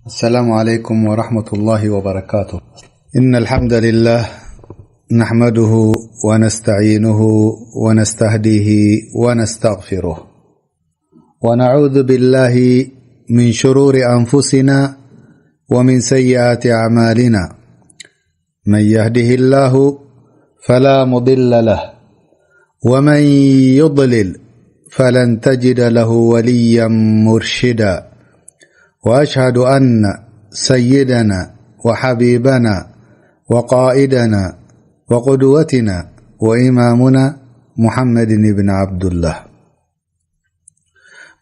السلام عليكم ورحمة الله وبركاته. إن الحمد لله نحمده ونستعينه ونستهديه ونستغفره، ونعوذ بالله من شرور أنفسنا ومن سيئات أعمالنا. من يهده الله فلا مضل له، ومن يضلل فلن تجد له وليا مرشدا. وأشهد أن سيدنا وحبيبنا وقائدنا وقدوتنا وإمامنا محمد بن عبد الله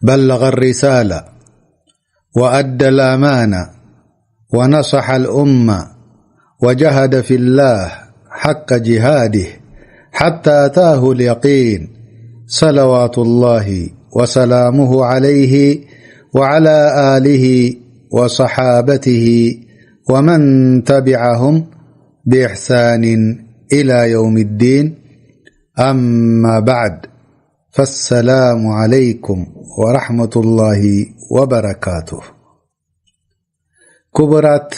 بلغ الرسالة وأدى الأمانة ونصح الأمة وجاهد في الله حق جهاده حتى أتاه اليقين، صلوات الله وسلامه عليه وعلى آله وصحابته ومن تبعهم بإحسان إلى يوم الدين. أما بعد، فالسلام عليكم ورحمة الله وبركاته. ክቡራት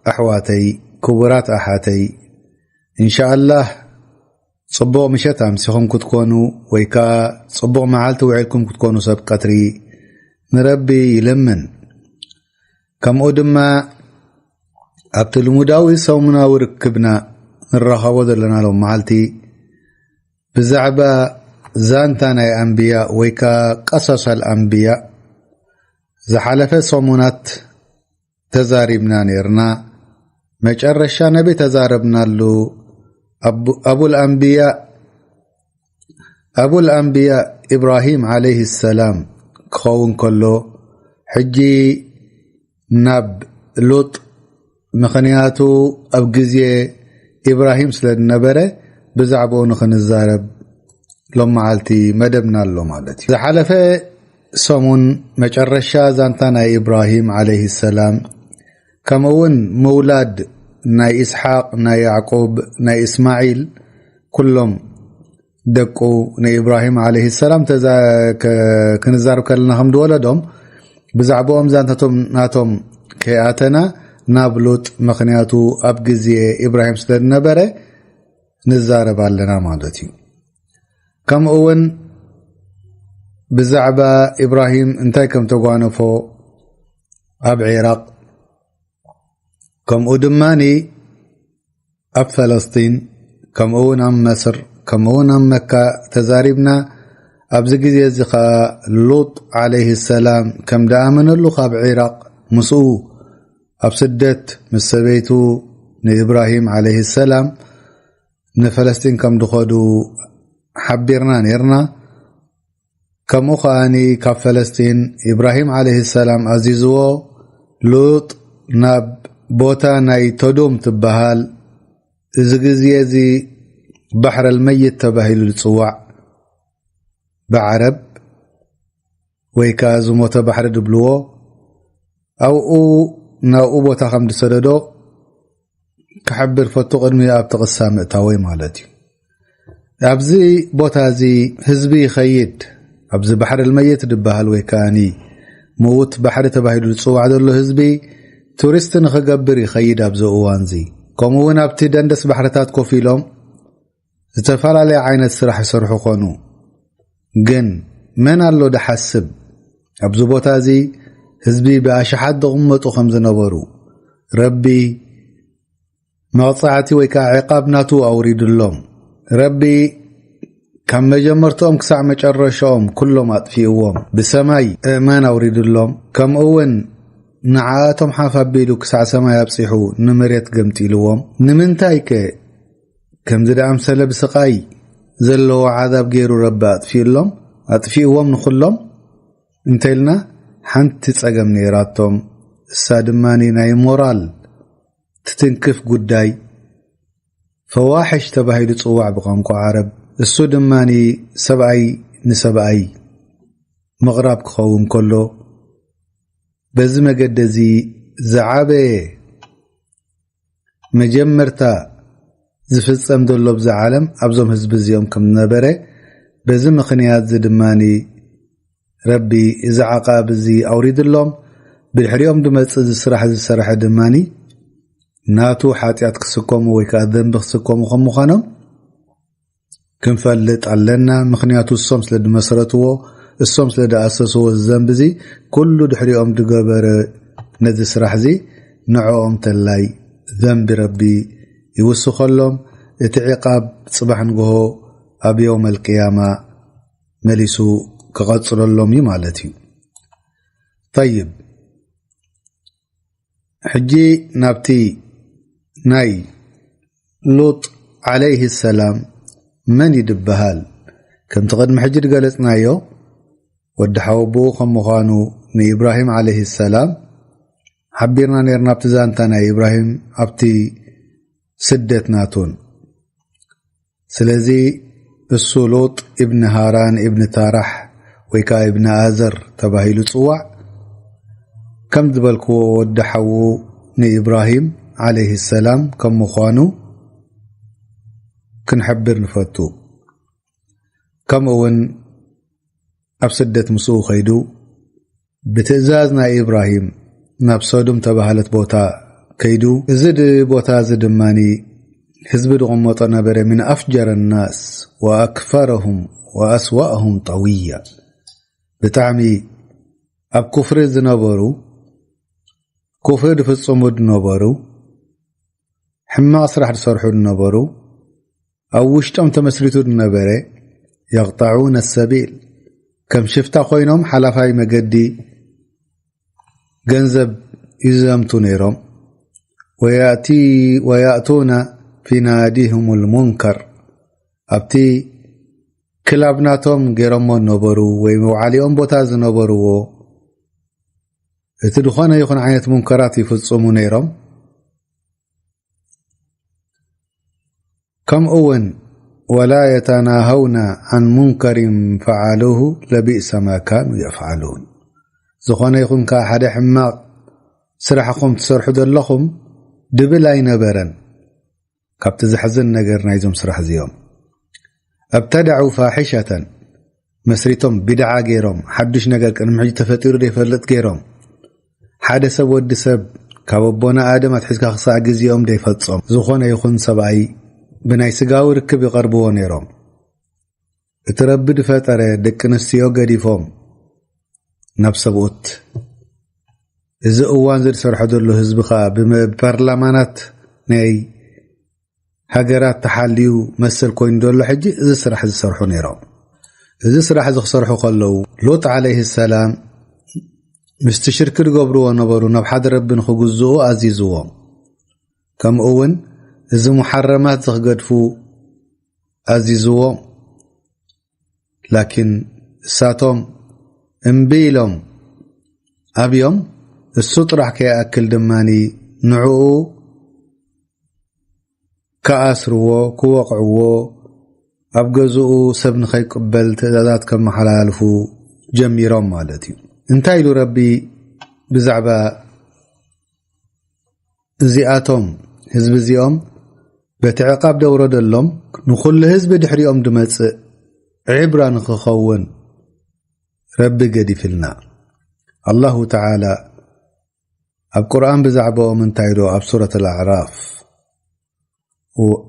ኣሕዋተይ፣ ክቡራት ኣሓተይ፣ እንሻኣላህ ጽቡቕ ምሸት ኣምሲኹም ክትኮኑ ወይ ከኣ ጽቡቕ መዓልቲ ውዒልኩም ክትኮኑ ሰብ ቀትሪ ንረቢ ይልምን። ከምኡ ድማ ኣብቲ ልሙዳዊ ሰሙናዊ ርክብና ንራኸቦ ዘለና ሎም መዓልቲ ብዛዕባ ዛንታ ናይ ኣንብያ ወይ ከኣ ቀሰሰል ኣንብያ ዝሓለፈ ሰሙናት ተዛሪብና ነይርና። መጨረሻ ነቢ ተዛረብናሉ ኣቡ-፣ ኣቡል ኣንብያ፣ ኣቡል ኣንብያ ኢብራሂም ዓለይሂ ሰላም ክኸውን ከሎ፣ ሕጂ ናብ ሉጥ፣ ምኽንያቱ ኣብ ግዜ ኢብራሂም ስለ ዝነበረ ብዛዕባኡ ንኽንዛረብ ሎም መዓልቲ መደብና ኣሎ ማለት እዩ። ዝሓለፈ ሰሙን መጨረሻ ዛንታ ናይ ኢብራሂም ዓለይሂ ሰላም፣ ከምኡ እውን ምውላድ ናይ ኢስሓቅ፣ ናይ ያዕቁብ፣ ናይ እስማዒል፣ ኩሎም ደቁ ንኢብራሂም ዓለይሂ ሰላም ተዛ-፣ ከ-፣ ክንዛረብ ከለና ከም ዝወለዶም ብዛዕባኦም ዛንታቶም ናቶም ከይኣተና ናብ ሉጥ፣ ምኽንያቱ ኣብ ግዜ ኢብራሂም ስለ ዝነበረ ንዛረብ ኣለና ማለት እዩ። ከምኡ እውን ብዛዕባ ኢብራሂም እንታይ ከም ተጓነፎ ኣብ ዒራቕ፣ ከምኡ ድማኒ ኣብ ፈለስጢን፣ ከምኡ እውን ኣብ መስር፣ ከምኡ እውን ኣብ መካ ተዛሪብና። ኣብዚ ግዜ እዚ ኸኣ ሉጥ ዓለይሂ ሰላም ከም ደኣመነሉ ካብ ዒራቕ ምስኡ ኣብ ስደት ምስ ሰበይቱ ንኢብራሂም ዓለይሂ ሰላም ንፈለስጢን ከም ድኸዱ ሓቢርና ነይርና። ከምኡ ኸኣኒ ካብ ፈለስጢን ኢብራሂም ዓለይሂ ሰላም ኣዚዝዎ ሉጥ ናብ ቦታ ናይ ቶዶም ትበሃል፣ እዚ ግዜ እዚ ባሕረል መይት ተባሂሉ ዝጽዋዕ ብዓረብ፣ ወይ ከኣ ዝሞተ ባሕሪ ድብልዎ፣ ኣብኡ ናብኡ ቦታ ከም ዝሰደዶ ክሕብር ፈቱ ቅድሚ ኣብቲ ቅሳ ምእታወይ ማለት እዩ። ኣብዚ ቦታ እዚ ህዝቢ ይኸይድ። ኣብዚ ባሕሪ ልመይት ዝበሃል ወይ ከኣኒ ምዉት ባሕሪ ተባሂሉ ዝጽዋዕ ዘሎ ህዝቢ ቱሪስት ንኽገብር ይኸይድ ኣብዚ እዋን እዚ። ከምኡ እውን ኣብቲ ደንደስ ባሕርታት ኮፍ ኢሎም ዝተፈላለየ ዓይነት ስራሕ ይሰርሑ ኾኑ። ግን መን ኣሎ ድሓስብ ኣብዚ ቦታ እዚ ህዝቢ ብኣሽሓት ዝቕመጡ ከም ዝነበሩ? ረቢ መቕጻዕቲ ወይ ከኣ ዕቓብ ናቱ ኣውሪድሎም። ረቢ ካብ መጀመርትኦም ክሳዕ መጨረሻኦም ኩሎም ኣጥፊእዎም። ብሰማይ እማን ኣውሪድሎም። ከምኡ እውን ንዓኣቶም ሓፍ ኣቢሉ ክሳዕ ሰማይ ኣብጺሑ ንመሬት ገምጢልዎም። ንምንታይከ ከምዚ ደኣምሰለ ብስቓይ ዘለዎ ዓዛብ ገይሩ ረቢ ኣጥፊእሎም፣ ኣጥፊእዎም ንኹሎም? እንተ ኢልና ሓንቲ ጸገም ነይራቶም። እሳ ድማኒ ናይ ሞራል ትትንክፍ ጉዳይ ፈዋሕሽ ተባሂሉ ጽዋዕ ብቋንቋ ዓረብ። እሱ ድማኒ ሰብኣይ ንሰብኣይ ምቕራብ ክኸውን ከሎ፣ በዚ መገዲ እዚ ዝዓበየ መጀመርታ ዝፍጸም ዘሎ ብዛ ዓለም ኣብዞም ህዝቢ እዚኦም ከም ዝነበረ፣ በዚ ምኽንያት እዚ ድማኒ ረቢ እዚ ዓቓብ እዚ ኣውሪድሎም። ብድሕሪኦም ድመጽእ እዚ ስራሕ ዝሰርሐ ድማኒ ናቱ ሓጢኣት ክስከሙ ወይ ከዓ ዘንቢ ክስከሙ ከም ምዃኖም ክንፈልጥ ኣለና። ምኽንያቱ እሶም ስለ ድመስረትዎ፣ እሶም ስለ ድኣሰስዎ፣ እዚ ዘንቢ እዚ ኩሉ ድሕሪኦም ድገበረ ነዚ ስራሕ እዚ ንዕኦም ተላይ ዘንቢ ረቢ ይውስኸሎም። እቲ ዕቃብ ጽባሕ ንግሆ ኣብ የውመል ቅያማ መሊሱ ክቐጽለሎም እዩ ማለት እዩ። ጠይብ፣ ሕጂ ናብቲ ናይ ሉጥ ዓለይህ ሰላም መን እዩ ድበሃል? ከምቲ ቅድሚ ሕጂ ድገለጽናዮ፣ ወዲ ሓወቦኡ ከም ምዃኑ ንኢብራሂም ዓለይህ ሰላም ሓቢርና ነርና ኣብቲ ዛንታ ናይ ኢብራሂም ኣብቲ ስደት ናቱን። ስለዚ እሱ ሉጥ ኢብን ሃራን ኢብን ታራሕ ወይ ከዓ ኢብን ኣዘር ተባሂሉ ጽዋዕ። ከም ዝበልክዎ ወዲ ሓዉ ንኢብራሂም ዓለይህ ሰላም ከም ምዃኑ ክንሕብር ንፈቱ። ከምኡ እውን ኣብ ስደት ምስኡ ከይዱ ብትእዛዝ ናይ ኢብራሂም ናብ ሰዱም ተባህለት ቦታ ከይዱ። እዚ ድ-፣ ቦታ እዚ ድማኒ ህዝቢ ድቕመጦ ነበረ። ምን ኣፍጀረ ናስ ወኣክፈረሁም ወኣስዋእሁም ጠውያ። ብጣዕሚ ኣብ ኩፍሪ ዝነበሩ፣ ኩፍሪ ድፍጽሙ ድነበሩ፣ ሕማቕ ስራሕ ድሰርሑ ድነበሩ፣ ኣብ ውሽጦም ተመስሪቱ ድነበረ፣ የቕጠዑነ ሰቢል፣ ከም ሽፍታ ኮይኖም ሓላፋይ መገዲ ገንዘብ ይዘምቱ ነይሮም። ወያእቲ-፣ ወያእቱነ ፊ ናዲሁም ልሙንከር፣ ኣብቲ ክላብ ናቶም ገይሮሞ ነበሩ ወይ መውዓሊኦም ቦታ ዝነበርዎ፣ እቲ ዝኾነ ይኹን ዓይነት ሙንከራት ይፍጽሙ ነይሮም። ከምኡ እውን ወላ የተናሃውና ዓን ሙንከሪን ፈዓሉሁ ለቢእሰ ማ ካኑ የፍዓሉን። ዝኾነ ይኹን ከዓ ሓደ ሕማቕ ስራሕኹም ትሰርሑ ዘለኹም ድብል ኣይነበረን። ካብቲ ዘሕዝን ነገር ናይዞም ስራሕ እዚኦም፣ እብተደዑ ፋሒሸተን፣ መስሪቶም ቢድዓ ገይሮም፣ ሓዱሽ ነገር ቅድሚ ሕጂ ተፈጢሩ ዘይፈልጥ ገይሮም፣ ሓደ ሰብ ወዲ ሰብ ካብ ኣቦና ኣደም ኣትሒዝካ ክሳዕ ግዜኦም ዘይፈጾም ዝኾነ ይኹን ሰብኣይ ብናይ ስጋዊ ርክብ ይቐርብዎ ነይሮም። እቲ ረቢ ድፈጠረ ደቂ ኣንስትዮ ገዲፎም ናብ ሰብኡት። እዚ እዋን እዚ ዝሰርሖ ዘሎ ህዝቢ ኸኣ ብመ-፣ ብፓርላማናት ናይ ሃገራት ተሓልዩ መሰል ኮይኑ ዘሎ ሕጂ እዚ ስራሕ ዝሰርሑ ነይሮም። እዚ ስራሕ እዚ ክሰርሑ ከለዉ ሎጥ ዓለይሂ ሰላም ምስቲ ሽርኪ ዝገብርዎ ነበሩ ናብ ሓደ ረቢ ንኽግዝኡ ኣዚዝዎም። ከምኡ እውን እዚ ሙሓረማት ዝኽገድፉ ኣዚዝዎም። ላኪን እሳቶም እምቢ ኢሎም ኣብዮም። እሱ ጥራሕ ከይኣክል ድማኒ ንዕኡ ክኣስርዎ፣ ክወቕዕዎ፣ ኣብ ገዝኡ ሰብ ንኸይቅበል ትእዛዛት ከመሓላልፉ ጀሚሮም ማለት እዩ። እንታይ ኢሉ ረቢ ብዛዕባ እዚኣቶም ህዝቢ እዚኦም በቲ ዕቃብ ደውረደሎም ንኹሉ ህዝቢ ድሕሪኦም ድመጽእ ዕብራ ንኽኸውን ረቢ ገዲፍልና። ኣላሁ ተዓላ ኣብ ቁርኣን ብዛዕባኦም እንታይ ኢሉ ኣብ ሱረት ኣልኣዕራፍ፣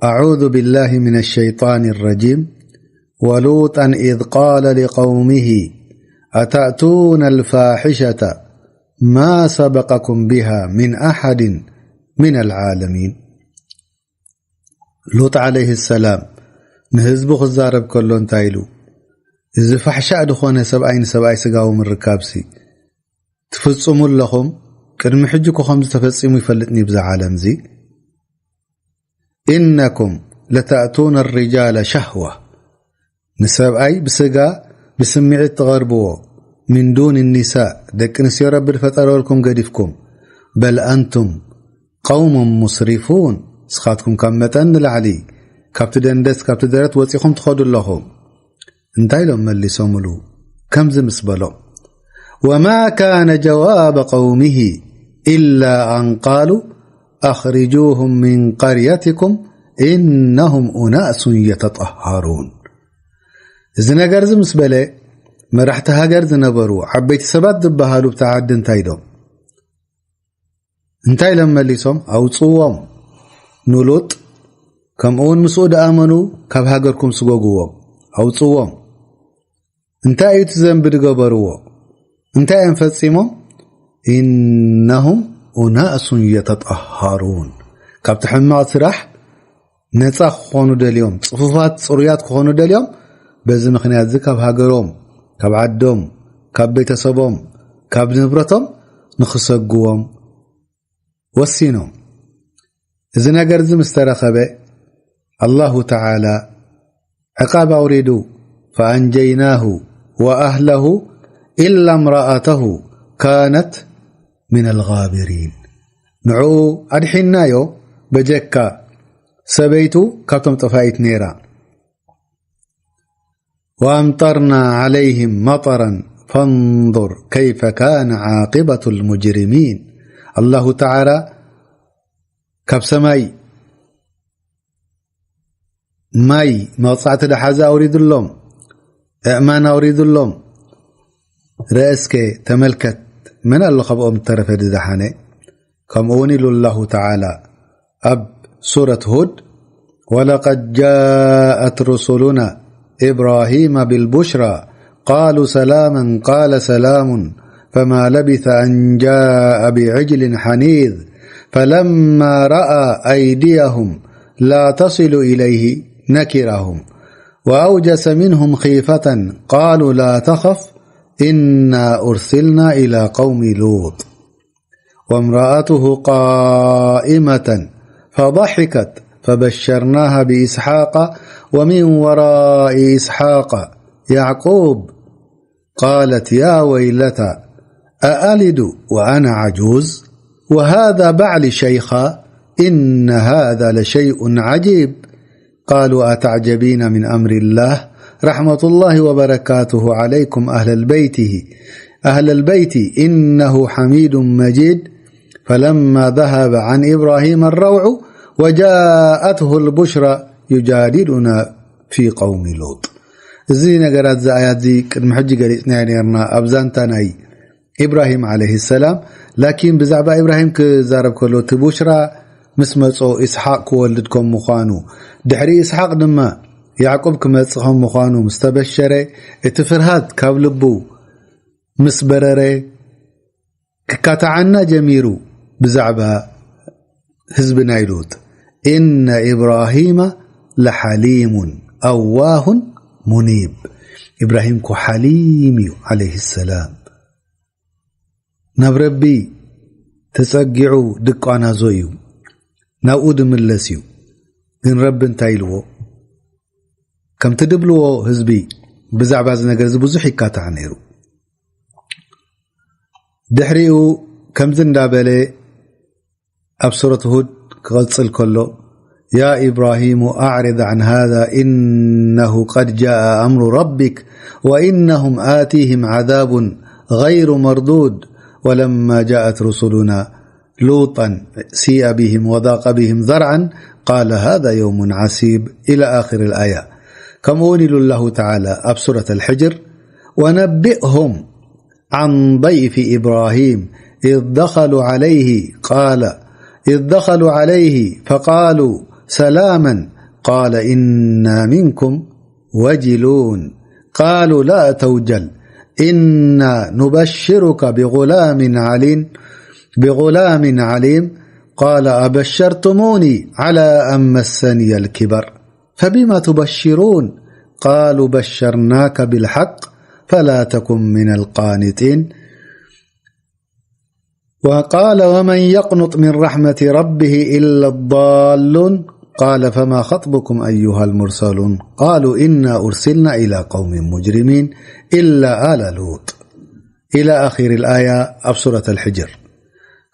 أعوذ بالله من الشيطان الرجيم. ولوطا إذ قال لقومه أتأتون الفاحشة ما سبقكم بها من أحد من العالمين. ሉጥ ዓለይሂ ሰላም ንህዝቡ ክዛረብ ከሎ እንታይ ኢሉ? እዚ ፋሕሻእ ዝኾነ ሰብኣይ ንሰብኣይ ስጋዊ ምርካብሲ ትፍጽሙ ኣለኹም? ቅድሚ ሕጂ እኮ ከምዚ ተፈጺሙ ይፈልጥኒ ብዛ ዓለም እዚ። إنكم لتأتون الرجال شهوة، ንሰብኣይ ብስጋ ብስምዒት ትቐርብዎ። من دون النساء، ደቂ ኣንስትዮ ረቢ ዝፈጠረልኩም ገዲፍኩም። بل أنتم قوم مسرفون، ንስኻትኩም ካብ መጠን ንላዕሊ ካብቲ ደንደስ ካብቲ ደረት ወጺኹም ትኸዱ ኣለኹም። እንታይ ኢሎም መሊሶምሉ? ከምዚ ምስ በሎም، وما كان جواب قومه إلا أن قالوا أخرجوهم من قريتكم إنهم أناس يتطهرون. እዚ ነገር እዚ ምስ በለ፣ መራሕቲ ሃገር ዝነበሩ ዓበይቲ ሰባት ዝበሃሉ ብቲ ዓዲ እንታይ ኢሎም? እንታይ ኢሎም መሊሶም? ኣውጽዎም ንሉጥ ከምኡውን ምስኡ ድኣመኑ ካብ ሃገርኩም ስጎግዎም፣ ኣውጽዎም። እንታይ እዩ እቲ ዘንቢ ድገበርዎ? እንታይ እዮም ፈጺሞም? ኢነሁም ኡናሱን የተጠሃሩን፣ ካብቲ ሕማቕ ስራሕ ነጻ ክኾኑ ደልዮም፣ ጽፉፋት ጽሩያት ክኾኑ ደልዮም፣ በዚ ምኽንያት እዚ ካብ ሃገሮም፣ ካብ ዓዶም፣ ካብ ቤተሰቦም፣ ካብ ንብረቶም ንኽሰግዎም ወሲኖም። እዚ ነገር እዚ ምስ ተረኸበ ኣላሁ ተዓላ ዕቃብ ኣውሪዱ፣ ፈኣንጀይናሁ ወኣህለሁ ኢላ እምረኣተሁ ካነት ሚነል ጋቢሪን። ንዕኡ ኣድሒናዮ፣ በጀካ ሰበይቱ ካብቶም ጠፋኢት ነይራ። ወኣምጠርና ዓለይህም መጠራን ፈንظር ከይፈ ካነ ዓቂበቱ ልሙጅሪሚን። ኣላሁ ተዓላ ካብ ሰማይ ማይ መቕጻዕቲ ደሓዘ ኣውሪዱሎም፣ እእማን ኣውሪዱሎም። ረእስከ ተመልከት፣ መን ኣሎ ካብኦም እተረፈ ዝደሓነ? ከምኡ እውን ኢሉ ኣላሁ ተዓላ ኣብ ሱረት ሁድ፣ ወለቀድ ጃአት ሩሱሉና ኢብራሂመ ብልቡሽራ ቃሉ ሰላመን ቃለ ሰላሙን ፈማ ለቢሰ አን ጃአ ቢዕጅሊን ሐኒዝ ፈለማ ረአ አይዲየሁም ላ ተሲሉ ኢለይህ ነኪረሁም ወአውጀሰ ሚንሁም ኺፈተን ቃሉ ላ ተኸፍ ኢና ኡርሲልና ኢላ ቀውሚ ሉጥ። وامرأته قائمة فضحكت فبشرناها بإسحاق ومن وراء إسحاق يعقوب قالت يا ويلتى أألد وأنا عجوز وهذا بعلي شيخا إن هذا لشيء عجيب قالوا أتعجبين من أمر الله رحمة الله وبركاته عليكم أهل البيت أهل البيت إنه حميد مجيد فلما ذهب عن إبراهيم الروع وجاءته البشرى يجادلنا في قوم لوط. እዚ ነገራት እዚ ኣያት እዚ ቅድሚ ሕጂ ገሊጽናዮ ነርና ኣብ ዛንታ ናይ ኢብራሂም ዓለይሂ ሰላም። ላኪን ብዛዕባ ኢብራሂም ክዛረብ ከሎ እቲ ቡሽራ ምስ መጾ ኢስሓቅ ክወልድ ከም ምዃኑ፣ ድሕሪ ኢስሓቅ ድማ ያዕቆብ ክመጽእ ከም ምዃኑ ምስ ተበሸረ፣ እቲ ፍርሃት ካብ ልቡ ምስ በረረ፣ ክካታዓና ጀሚሩ ብዛዕባ ህዝቢ ናይ ሉጥ። ኢነ ኢብራሂመ ለሓሊሙን ኣዋሁን ሙኒብ። ኢብራሂም እኮ ሓሊም እዩ ዓለይሂ ሰላም። ናብ ረቢ ተጸጊዑ ድቋናዞ እዩ። ናብኡ ድምለስ እዩ። ግን ረቢ እንታይ ኢልዎ? ከምቲ ድብልዎ ህዝቢ ብዛዕባ እዚ ነገር እዚ ብዙሕ ይካታዕ ነይሩ። ድሕሪኡ ከምዚ እንዳበለ ኣብ ሱረት ሁድ ክቐጽል ከሎ፣ يا إبراهيم أعرض عن هذا إنه قد جاء أمر ربك وإنهم آتيهم عذاب غير مردود ولما جاءت رسلنا لوطا سيء بهم وضاق بهم ذرعا قال هذا يوم عسيب إلى آخر الآية. ከምኡ እውን ኢሉ ኣላሁ ተዓላ ኣብ ሱረት ኣልሕጅር፣ ونبئهم عن ضيف إبراهيم إذ دخلوا عليه قال إذ دخلوا عليه فقالوا سلاما قال إنا منكم وجلون قالوا لا توجل إنا نبشرك بغلام عليم بغلام عليم قال أبشرتموني على أن مسني الكبر فبم تبشرون قالوا بشرناك بالحق فلا تكن من القانطين وقال ومن يقنط من رحمة ربه إلا الضالون قال فما خطبكم أيها المرسلون قالوا إنا أرسلنا إلى قوم مجرمين إلا آل لوط إلى آخر الآية ኣብ ሱረት ኣልሕጅር።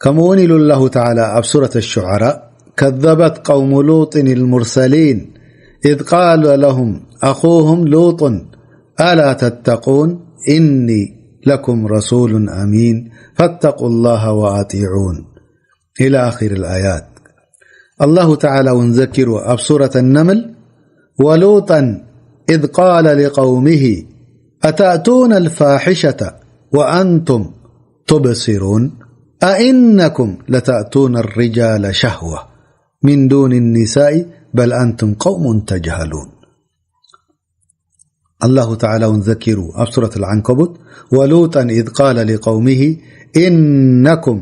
ከምኡ እውን ኢሉ ኣላሁ ተዓላ ኣብ ሱረት ኣሹዓራ፣ كذبت قوم لوط المرسلين إذ قال لهم أخوهم لوط ألا تتقون إني لكم رسول أمين فاتقوا الله وأطيعون إلى آخر الآيات. ኣላሁ ተዓላ እውን ዘኪሩ ኣብ ሱረት ኣነምል፣ ولوطا إذ قال لقومه أتأتون الفاحشة وأنتم تبصرون أئنكم لتأتون الرجال شهوة من دون النساء بل أنتم قوم تجهلون. ኣላሁ ተዓላ እውን ዘኪሩ ኣብ ሱረት ኣልዓንከቡት፣ ولوطا إذ قال لقومه إنكم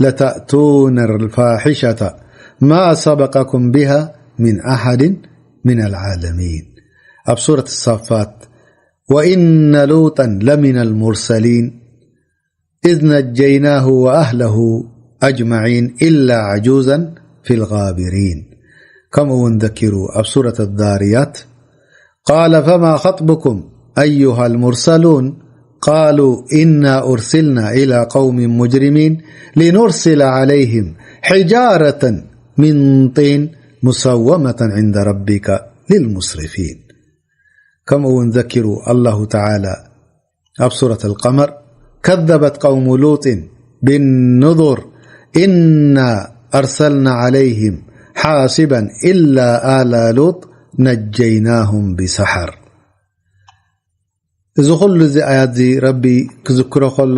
لتأتون الفاحشة ما سبقكم بها من أحد من العالمين. ኣብ ሱረት ሳፋት، وإن لوطا لمن المرسلين إذ نجيناه وأهله أجمعين إلا عجوزا في الغابرين. ከምኡ እውን ዘኪሩ ኣብ ሱረት ኣዛርያት، قال فما خطبكم أيها المرسلون قالوا إنا أرسلنا إلى قوم مجرمين لنرسل عليهم حجارة من طين مسومة عند ربك للمسرفين. ከምኡ እውን ዘኪሩ ኣላሁ ተዓላ ኣብ ሱረት ኣልቀመር، كذبت قوم لوط بالنذر إنا أرسلنا عليهم حاصبا إلا آل لوط نجيناهم بسحر. እዚ ኩሉ እዚ ኣያት እዚ ረቢ ክዝክሮ ከሎ፣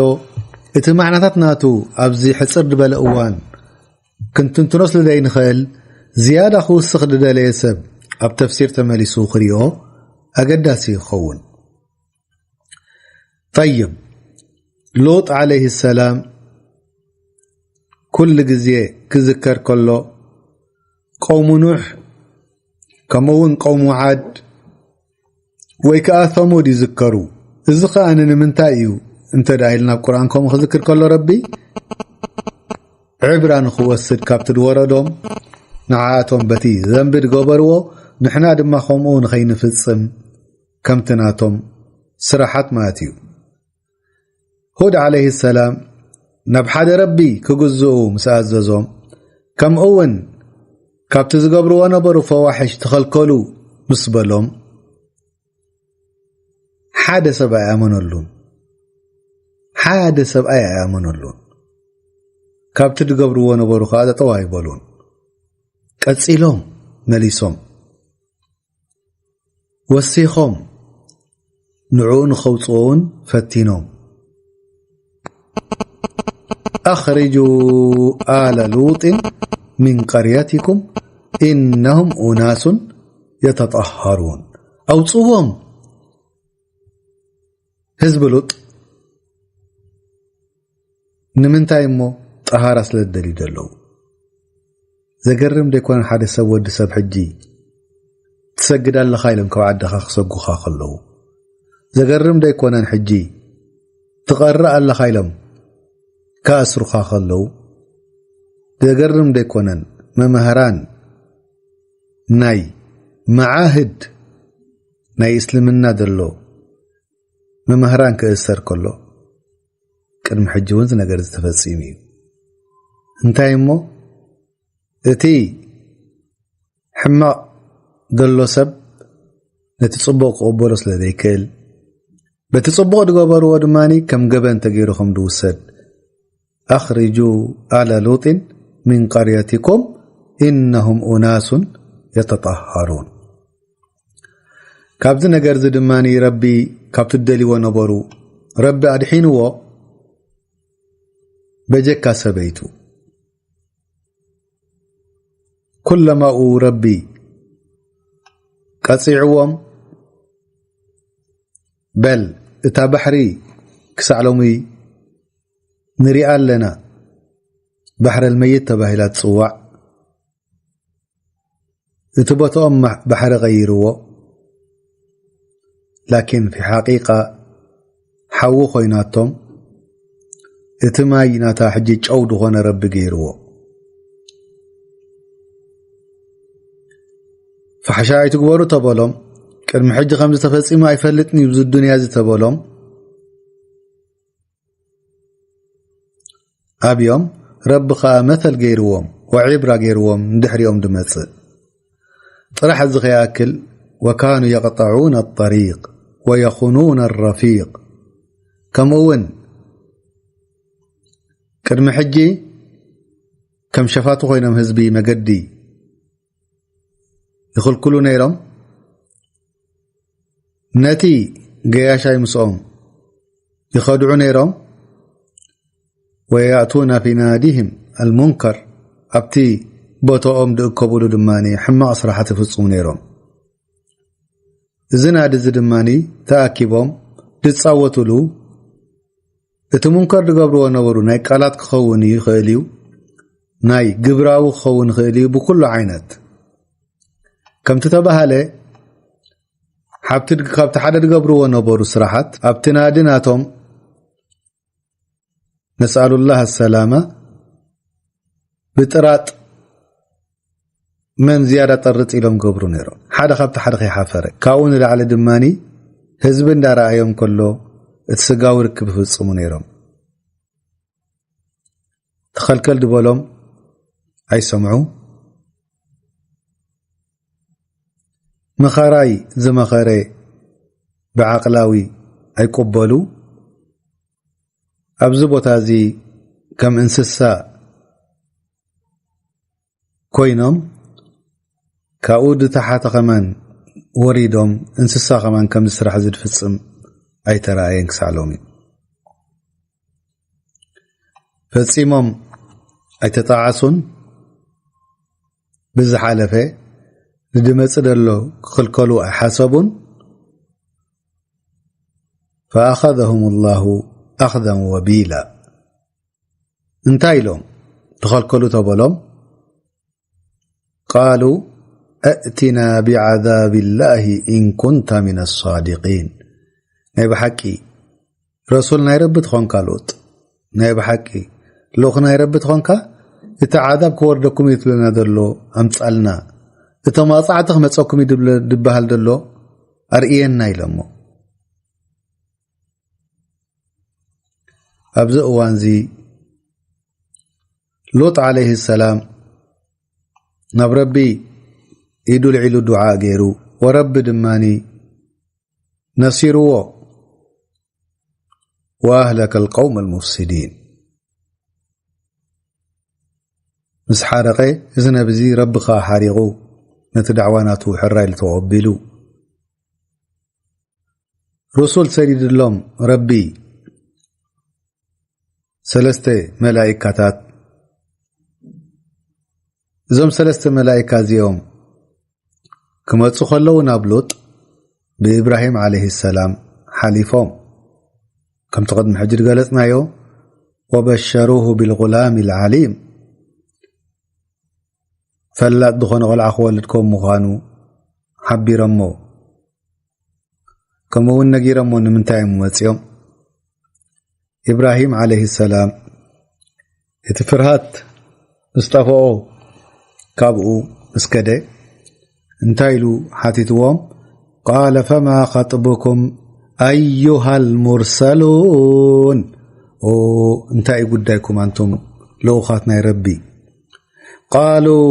እቲ ማዕናታት ናቱ ኣብዚ ሕጽር ዝበለ እዋን ክንትንትኖ ስለ ዘይንኽእል፣ ዝያዳ ክውስኽ ዝደለየ ሰብ ኣብ ተፍሲር ተመሊሱ ክሪኦ ኣገዳሲ ይኸውን። ጠይብ፣ ሎጥ ዓለይሂ ሰላም ኩሉ ግዜ ክዝከር ከሎ፣ ቀውሙ ኑሕ፣ ከምኡ እውን ቀውሙ ዓድ ወይ ከኣ ሰሙድ ይዝከሩ። እዚ ከኣ ንምንታይ እዩ እንተ ደኣ ኢልና፣ ኣብ ቁርኣን ከምኡ ክዝክር ከሎ ረቢ፣ ዕብራ ንኽወስድ ካብቲ ዝወረዶም፣ ንዓኣቶም በቲ ዘንቢ ዝገበርዎ፣ ንሕና ድማ ከምኡ ንኸይንፍጽም ከምቲ ናቶም ስራሓት ማለት እዩ። ሁድ ዓለይሂ ሰላም ናብ ሓደ ረቢ ክግዝኡ ምስ ኣዘዞም፣ ከምኡ እውን ካብቲ ዝገብርዎ ነበሩ ፈዋሒሽ ተኸልከሉ ምስ በሎም፣ ሓደ ሰብ ኣይኣመነሉን። ሓደ ሰብኣይ ኣይኣመነሉን። ካብቲ ዝገብርዎ ነበሩ ከኣ ጠጠው ኣይበሉን። ቀጺሎም መሊሶም። ወሲኾም ንዕኡ ንኸውጽዎ እውን ፈቲኖም። أخرجوا آل لوط من قريتكم إنهم أناس يتطهرون. ኣውጽዎም ህዝቢ ሉጥ። ንምንታይ እሞ? ጠሃራ ስለ ዝደልዩ ዘለዉ። ዘገርም ደይኮነን? ሓደ ሰብ፣ ወዲ ሰብ ሕጂ ትሰግድ ኣለኻ ኢሎም ካብ ዓድኻ ክሰጉኻ ከለዉ። ዘገርም ደይኮነን? ሕጂ ትቐርእ ኣለኻ ኢሎም ክኣስሩኻ ከለዉ። ዘገርም ደይኮነን? መምህራን ናይ መዓህድ ናይ እስልምና ዘሎ መምህራን ክእሰር ከሎ፣ ቅድሚ ሕጂ እውን እዚ ነገር እዚ ተፈጺሙ እዩ። እንታይ እሞ? እቲ ሕማቕ ዘሎ ሰብ ነቲ ጽቡቕ ክቕበሎ ስለ ዘይክእል፣ በቲ ጽቡቕ ዝገበርዎ ድማ ከም ገበን ተገይሩ ከም ዝውሰድ፣ أخرجوا آل لوط من قريتكم إنهم أناس يتطهرون. ካብዚ ነገር እዚ ድማ ረቢ ካብቲ ዝደልይዎ ነበሩ ረቢ ኣድሒንዎ። በጀካ ሰበይቱ ኩለማኡ ረቢ ቀጺዕዎም። በል እታ ባሕሪ ክሳዕ ሎሚ ንሪኣ ኣለና። ባሕረል መይት ተባሂላ ትጽዋዕ። እቲ ቦታኦም ማ-፣ ባሕሪ ቀይርዎ። ላኪን ፊ ሓቂቃ ሓዊ ኮይናቶም። እቲ ማይ ናታ ሕጂ ጨው ዝኾነ ረቢ ገይርዎ። ፋሕሻ ኣይትግበሩ ተበሎም። ቅድሚ ሕጂ ከምዚ ተፈጺሙ ኣይፈልጥን እዩ ኣብዚ ዱንያ እዚ ተበሎም። ኣብዮም ረቢ ኸኣ መተል ገይርዎም ወዒብራ ገይርዎም ንድሕሪኦም ድመጽእ። ጥራሕ እዚ ኸይኣክል፣ وكانوا يقطعون الطريق ويخونون الرفيق። ከምኡ እውን ቅድሚ ሕጂ ከም ሸፋቱ ኮይኖም ህዝቢ መገዲ ይኽልክሉ ነይሮም። ነቲ ገያሻይ ምስኦም ይኸድዑ ነይሮም። ወየእቱና ፊ ናዲህም ኣልሙንከር፣ ኣብቲ ቦታኦም ድእከብሉ ድማ ሕማቕ ስራሓት ይፍጽሙ ነይሮም። እዚ ናዲ እዚ ድማ ተኣኪቦም ዝጻወትሉ፣ እቲ ሙንከር ዝገብርዎ ነበሩ ናይ ቃላት ክኸውን ይኽእል እዩ፣ ናይ ግብራዊ ክኸውን ይኽእል እዩ፣ ብኩሉ ዓይነት ከምቲ ተባሃለ ሓብቲ ካብቲ ሓደ ዝገብርዎ ነበሩ ስራሓት ኣብቲ ናዲ ናቶም ነስኣሉላህ ሰላማ ብጥራጥ መን ዝያዳ ጠርጥ ኢሎም ገብሩ ነይሮም። ሓደ ካብቲ ሓደ ከይሓፈረ ካብኡ ንላዕሊ ድማ ህዝቢ እንዳረኣዮም ከሎ እቲ ስጋዊ ርክብ ይፍጽሙ ነይሮም። ተኸልከል ዝበሎም ኣይሰምዑ። መኻራይ ዝመኸረ ብዓቕላዊ ኣይቆበሉ። ኣብዚ ቦታ እዚ ከም እንስሳ ኮይኖም ካብኡ ድተሓተ ከማን ወሪዶም እንስሳ ከማን ከም ዝስራሕ ዝድፍጽም ኣይተረኣየን ክሳዕ ሎሚ። ፈጺሞም ኣይተጣዓሱን። ብዝሓለፈ ንድመጽእ ደሎ ክኽልከሉ ኣይሓሰቡን። فأخذهم الله أخذا وبيلا። እንታይ ኢሎም ተኸልከሉ ተበሎም? قالوا ائتنا بعذاب الله إن كنت من الصادقين። ናይ ብሓቂ ረሱል ናይ ረቢ ትኾንካ ሉጥ፣ ናይ ብሓቂ ልኡኽ ናይ ረቢ ትኾንካ፣ እቲ ዓዛብ ክወርደኩም እዩ ትብለና ዘሎ ኣምጻልና፣ እቶም ኣጻዕቲ ክመጸኩም እዩ ድብለ- ድበሃል ዘሎ ኣርእየና ኢሎሞ። ኣብዚ እዋንዚ ሉጥ ዓለይሂ ሰላም ናብ ረቢ ኢዱ ልዒሉ ዱዓ ገይሩ፣ ወረቢ ድማኒ ነሲርዎ። وأهلك القوم المفسدين። ምስ ሓረቐ እዚ ነብዚ ረቢ ኸኣ ሓሪቑ ነቲ ዳዕዋ ናቱ ሕራይ ኢሉ ተቐቢሉ። ሩሱል ሰዲድሎም ረቢ ሰለስተ መላኢካታት። እዞም ሰለስተ መላኢካ እዚኦም ክመጹ ከለዉ ናብ ሉጥ ብኢብራሂም ዓለይሂ ሰላም ሓሊፎም። ከምቲ ቅድሚ ሕጂ ዝገለጽናዮ፣ وبشروه بالغلام العليم፣ ፈላጥ ዝኾነ ቆልዓ ክወልድ ከም ምዃኑ ሓቢሮሞ። ከምኡ እውን ነጊሮሞ ንምንታይ እዮም መጺኦም? ኢብራሂም ዓለይሂ ሰላም እቲ ፍርሃት ምስ ጠፍኦ ካብኡ ምስ ከደ እንታይ ኢሉ ሓቲትዎም? قال فما خطبكم أيها المرسلون። ኦ እንታይ እዩ ጉዳይኩም ኣንቱም ልኡኻት ናይ ረቢ? قالوا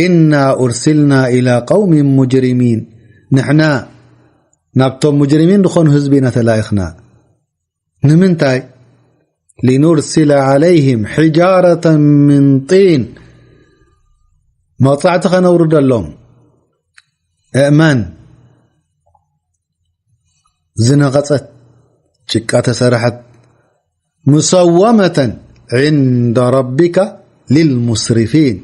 إنا أرسلنا إلى قوم مجرمين። ንሕና ናብቶም ሙጅሪሚን ዝኾኑ ህዝቢ ኢና ተላኢኽና። ንምንታይ? لنرسل عليهم حجارة من طين። መቕጻዕቲ ከነውርደሎም። እእማን ዝነቐጸት ጭቃ ተሰርሐት። مسومة عند ربك للمسرفين።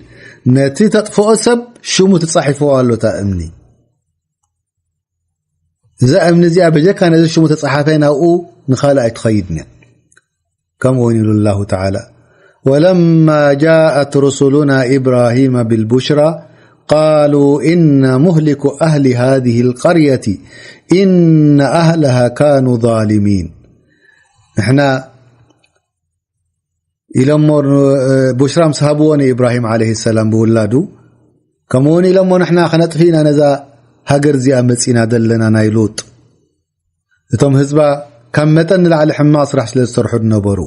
ነቲ ተጥፍኦ ሰብ ሽሙ ተጻሒፍዎ ኣሎ እታ እምኒ። እዛ እምኒ እዚኣ በጀካ ነዚ ሽሙ ተጻሓፈ ናብኡ ንኻልእ ኣይትኸይድን እያ። ከምኡ እውን ይብሉ ኣላሁ ተዓላ፣ ولما جاءت رسلنا إبراهيم بالبشرى قالوا إنا مهلكو أهل هذه القرية إن أهلها كانوا ظالمين። ንሕና ኢሎሞ፣ ቡሽራ ምስ ሃብዎ ንኢብራሂም ዓለይሂ ሰላም ብውላዱ፣ ከምኡውን ኢሎሞ ንሕና ከነጥፊ ኢና ነዛ ሃገር እዚኣ መጺና ዘለና ናይ ሉጥ። እቶም ህዝባ ካብ መጠን ንላዕሊ ሕማቕ ስራሕ ስለ ዝሰርሑ ዝነበሩ።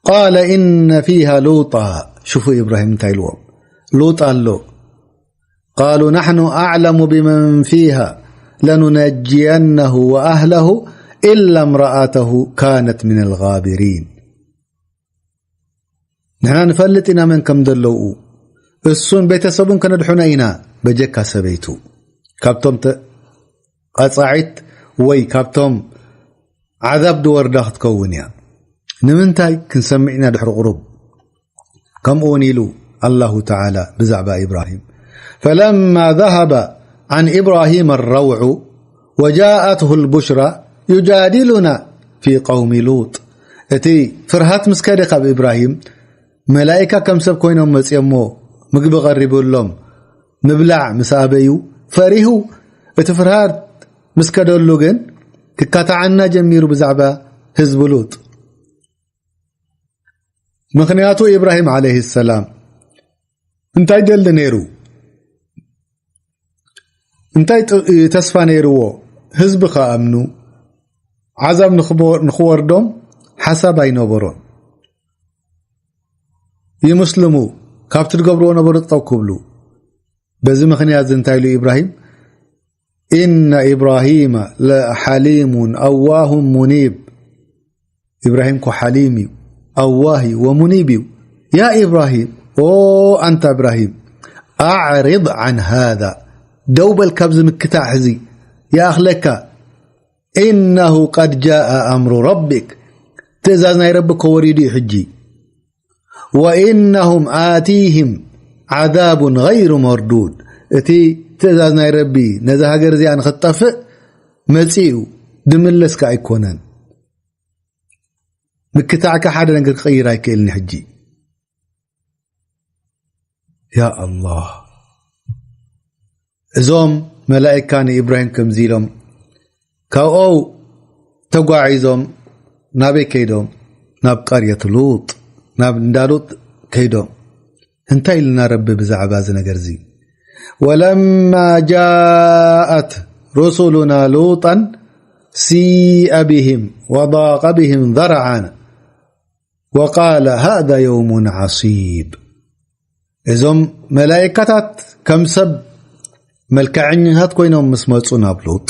قال إن فيها لوطا። ሽፉ ኢብራሂም እንታይ ኢልዎም? ሉጥ ኣሎ። قالوا نحن أعلم بمن فيها لننجينه وأهله إلا امرأته كانت من الغابرين። ንሕና ንፈልጥ ኢና መን ከም ዘለዉ፣ እሱን ቤተሰቡን ከነድሕኖ ኢና፣ በጀካ ሰበይቱ ካብቶም ተ- ቀጻዒት ወይ ካብቶም ዓዛብ ድወርዳ ክትከውን እያ። ንምንታይ ክንሰምዕ ኢና ድሕሪ ቁሩብ? ከምኡ እውን ኢሉ ኣላሁ ተዓላ ብዛዕባ ኢብራሂም፣ ፈለማ ዘሀበ ዐን ኢብራሂም ኣረውዑ ወጃአትሁ ልቡሽራ ዩጃዲሉና ፊ ቀውሚ ሉጥ። እቲ ፍርሃት ምስ ከደ ካብ ኢብራሂም፣ መላኢካ ከም ሰብ ኮይኖም መጺኦሞ ምግቢ ቀሪቡሎም ምብላዕ ምስ ኣበዩ ፈሪሁ። እቲ ፍርሃት ምስ ከደሉ ግን ክካታዓና ጀሚሩ ብዛዕባ ህዝቢ ሉጥ። ምኽንያቱ ኢብራሂም ዓለይሂ ሰላም እንታይ ደሊ ነይሩ? እንታይ ጥ-፣ ተስፋ ነይርዎ? ህዝቢ ከኣምኑ፣ ዓዛብ ንኽቦ-፣ ንኽወርዶም ሓሳብ ኣይነበሮን። ይምስልሙ፣ ካብቲ ዝገብርዎ ነበሩ ጠጠው ክብሉ። በዚ ምኽንያት እዚ እንታይ ኢሉ ኢብራሂም? ኢነ ኢብራሂመ ለሓሊሙን ኣዋሁን ሙኒብ። ኢብራሂም እኮ ሓሊም እዩ፣ ኣዋህ እዩ፣ ወሙኒብ እዩ። ያ ኢብራሂም፣ ኦ ኣንታ ኢብራሂም፣ ኣዕሪድ ዓን ሃዛ፣ ደው በል ካብዚ ምክታዕ ሕዚ፣ ይኣኽለካ። ኢነሁ ቀድ ጃአ ኣምሩ ረቢክ፣ ትእዛዝ ናይ ረቢ እኮ ወሪዱ እዩ ሕጂ። ወኢነሁም ኣቲህም ዓዛቡን ገይሩ መርዱድ፣ እቲ ትእዛዝ ናይ ረቢ ነዛ ሃገር እዚኣ ንኽትጠፍእ መጺኡ፣ ድምለስ ከኣ ኣይኮነን። ምክታዕካ ሓደ ነገር ክቕይር ኣይክእልን ሕጂ። ያ ኣላህ። እዞም መላእካ ንኢብራሂም ከምዚ ኢሎም፣ ካብኡ ተጓዒዞም ናበይ ከይዶም? ናብ ቀርየት ሉጥ፣ ናብ እንዳ ሉጥ ከይዶም። እንታይ ኢልና ረቢ ብዛዕባ እዚ ነገር እዚ? ወለማ ጃአት ሩሱሉና ሉጣን ሲአ ቢህም ወዳቀ ቢህም ዘርዓን ወቃለ ሃዛ የውሙን ዓሲብ። እዞም መላእካታት ከም ሰብ መልክዐኛታት ኮይኖም ምስ መጹ ናብ ሉጥ፣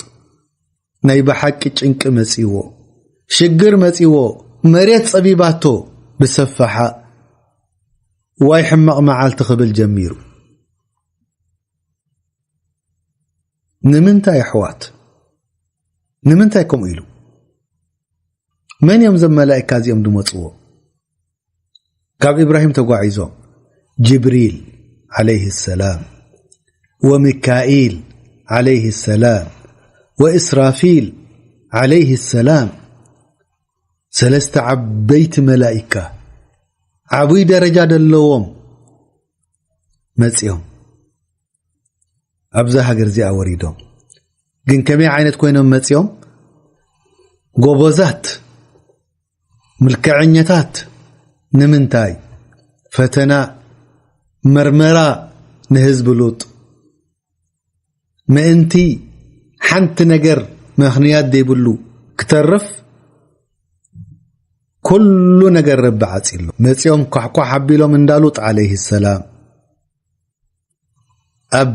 ናይ ብሓቂ ጭንቂ መጺዎ፣ ሽግር መጺዎ፣ መሬት ጸቢባቶ ብሰፈሓ፣ ዋይ ሕማቕ መዓልቲ ክብል ጀሚሩ። ንምንታይ ኣሕዋት? ንምንታይ ከምኡ ኢሉ? መን እዮም እዞም መላእካ እዚኦም ድመጽዎ? ካብ ኢብራሂም ተጓዒዞም ጅብሪል ዓለይሂ ሰላም ወሚካኢል ዓለይሂ ሰላም ወእስራፊል ዓለይሂ ሰላም፣ ሰለስተ ዓበይቲ መላኢካ፣ ዓብይ ደረጃ ዘለዎም መጺኦም ኣብዛ ሃገር እዚኣ ወሪዶም። ግን ከመይ ዓይነት ኮይኖም መጺኦም? ጎበዛት፣ ምልክዐኛታት። ንምንታይ? ፈተና፣ መርመራ ንህዝቢ ሉጥ። ምእንቲ ሓንቲ ነገር ምኽንያት ዘይብሉ ክተርፍ፣ ኩሉ ነገር ረቢ ዓጺሉ። መጺኦም ኳሕኳሕ ኣቢሎም እንዳ ሉጥ ዓለይሂ ሰላም፣ ኣብ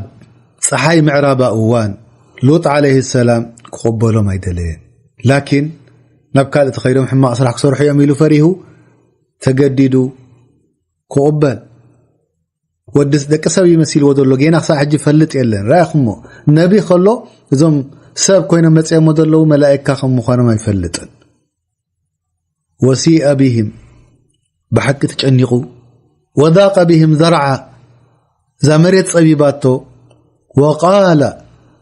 ጸሓይ ምዕራባ እዋን ሉጥ ዓለይሂ ሰላም ክቕበሎም ኣይደለየን። ላኪን ናብ ካልእ ተኸይዶም ሕማቕ ስራሕ ክሰርሑ እዮም ኢሉ ፈሪሁ ተገዲዱ ክቕበል። ወዲ ደቂ ሰብ ይመሲልዎ ዘሎ ጌና ክሳብ ሕጂ ፈልጥ የለን። ራእኹሞ፣ ነቢ ከሎ እዞም ሰብ ኮይኖም መጺኦሞ ዘለዉ መላእካ ከም ምዃኖም ኣይፈልጥን። ወሲአ ቢህም፣ ብሓቂ ተጨኒቑ። ወዳቀ ቢህም ዘርዓ፣ እዛ መሬት ጸቢባቶ። ወቃለ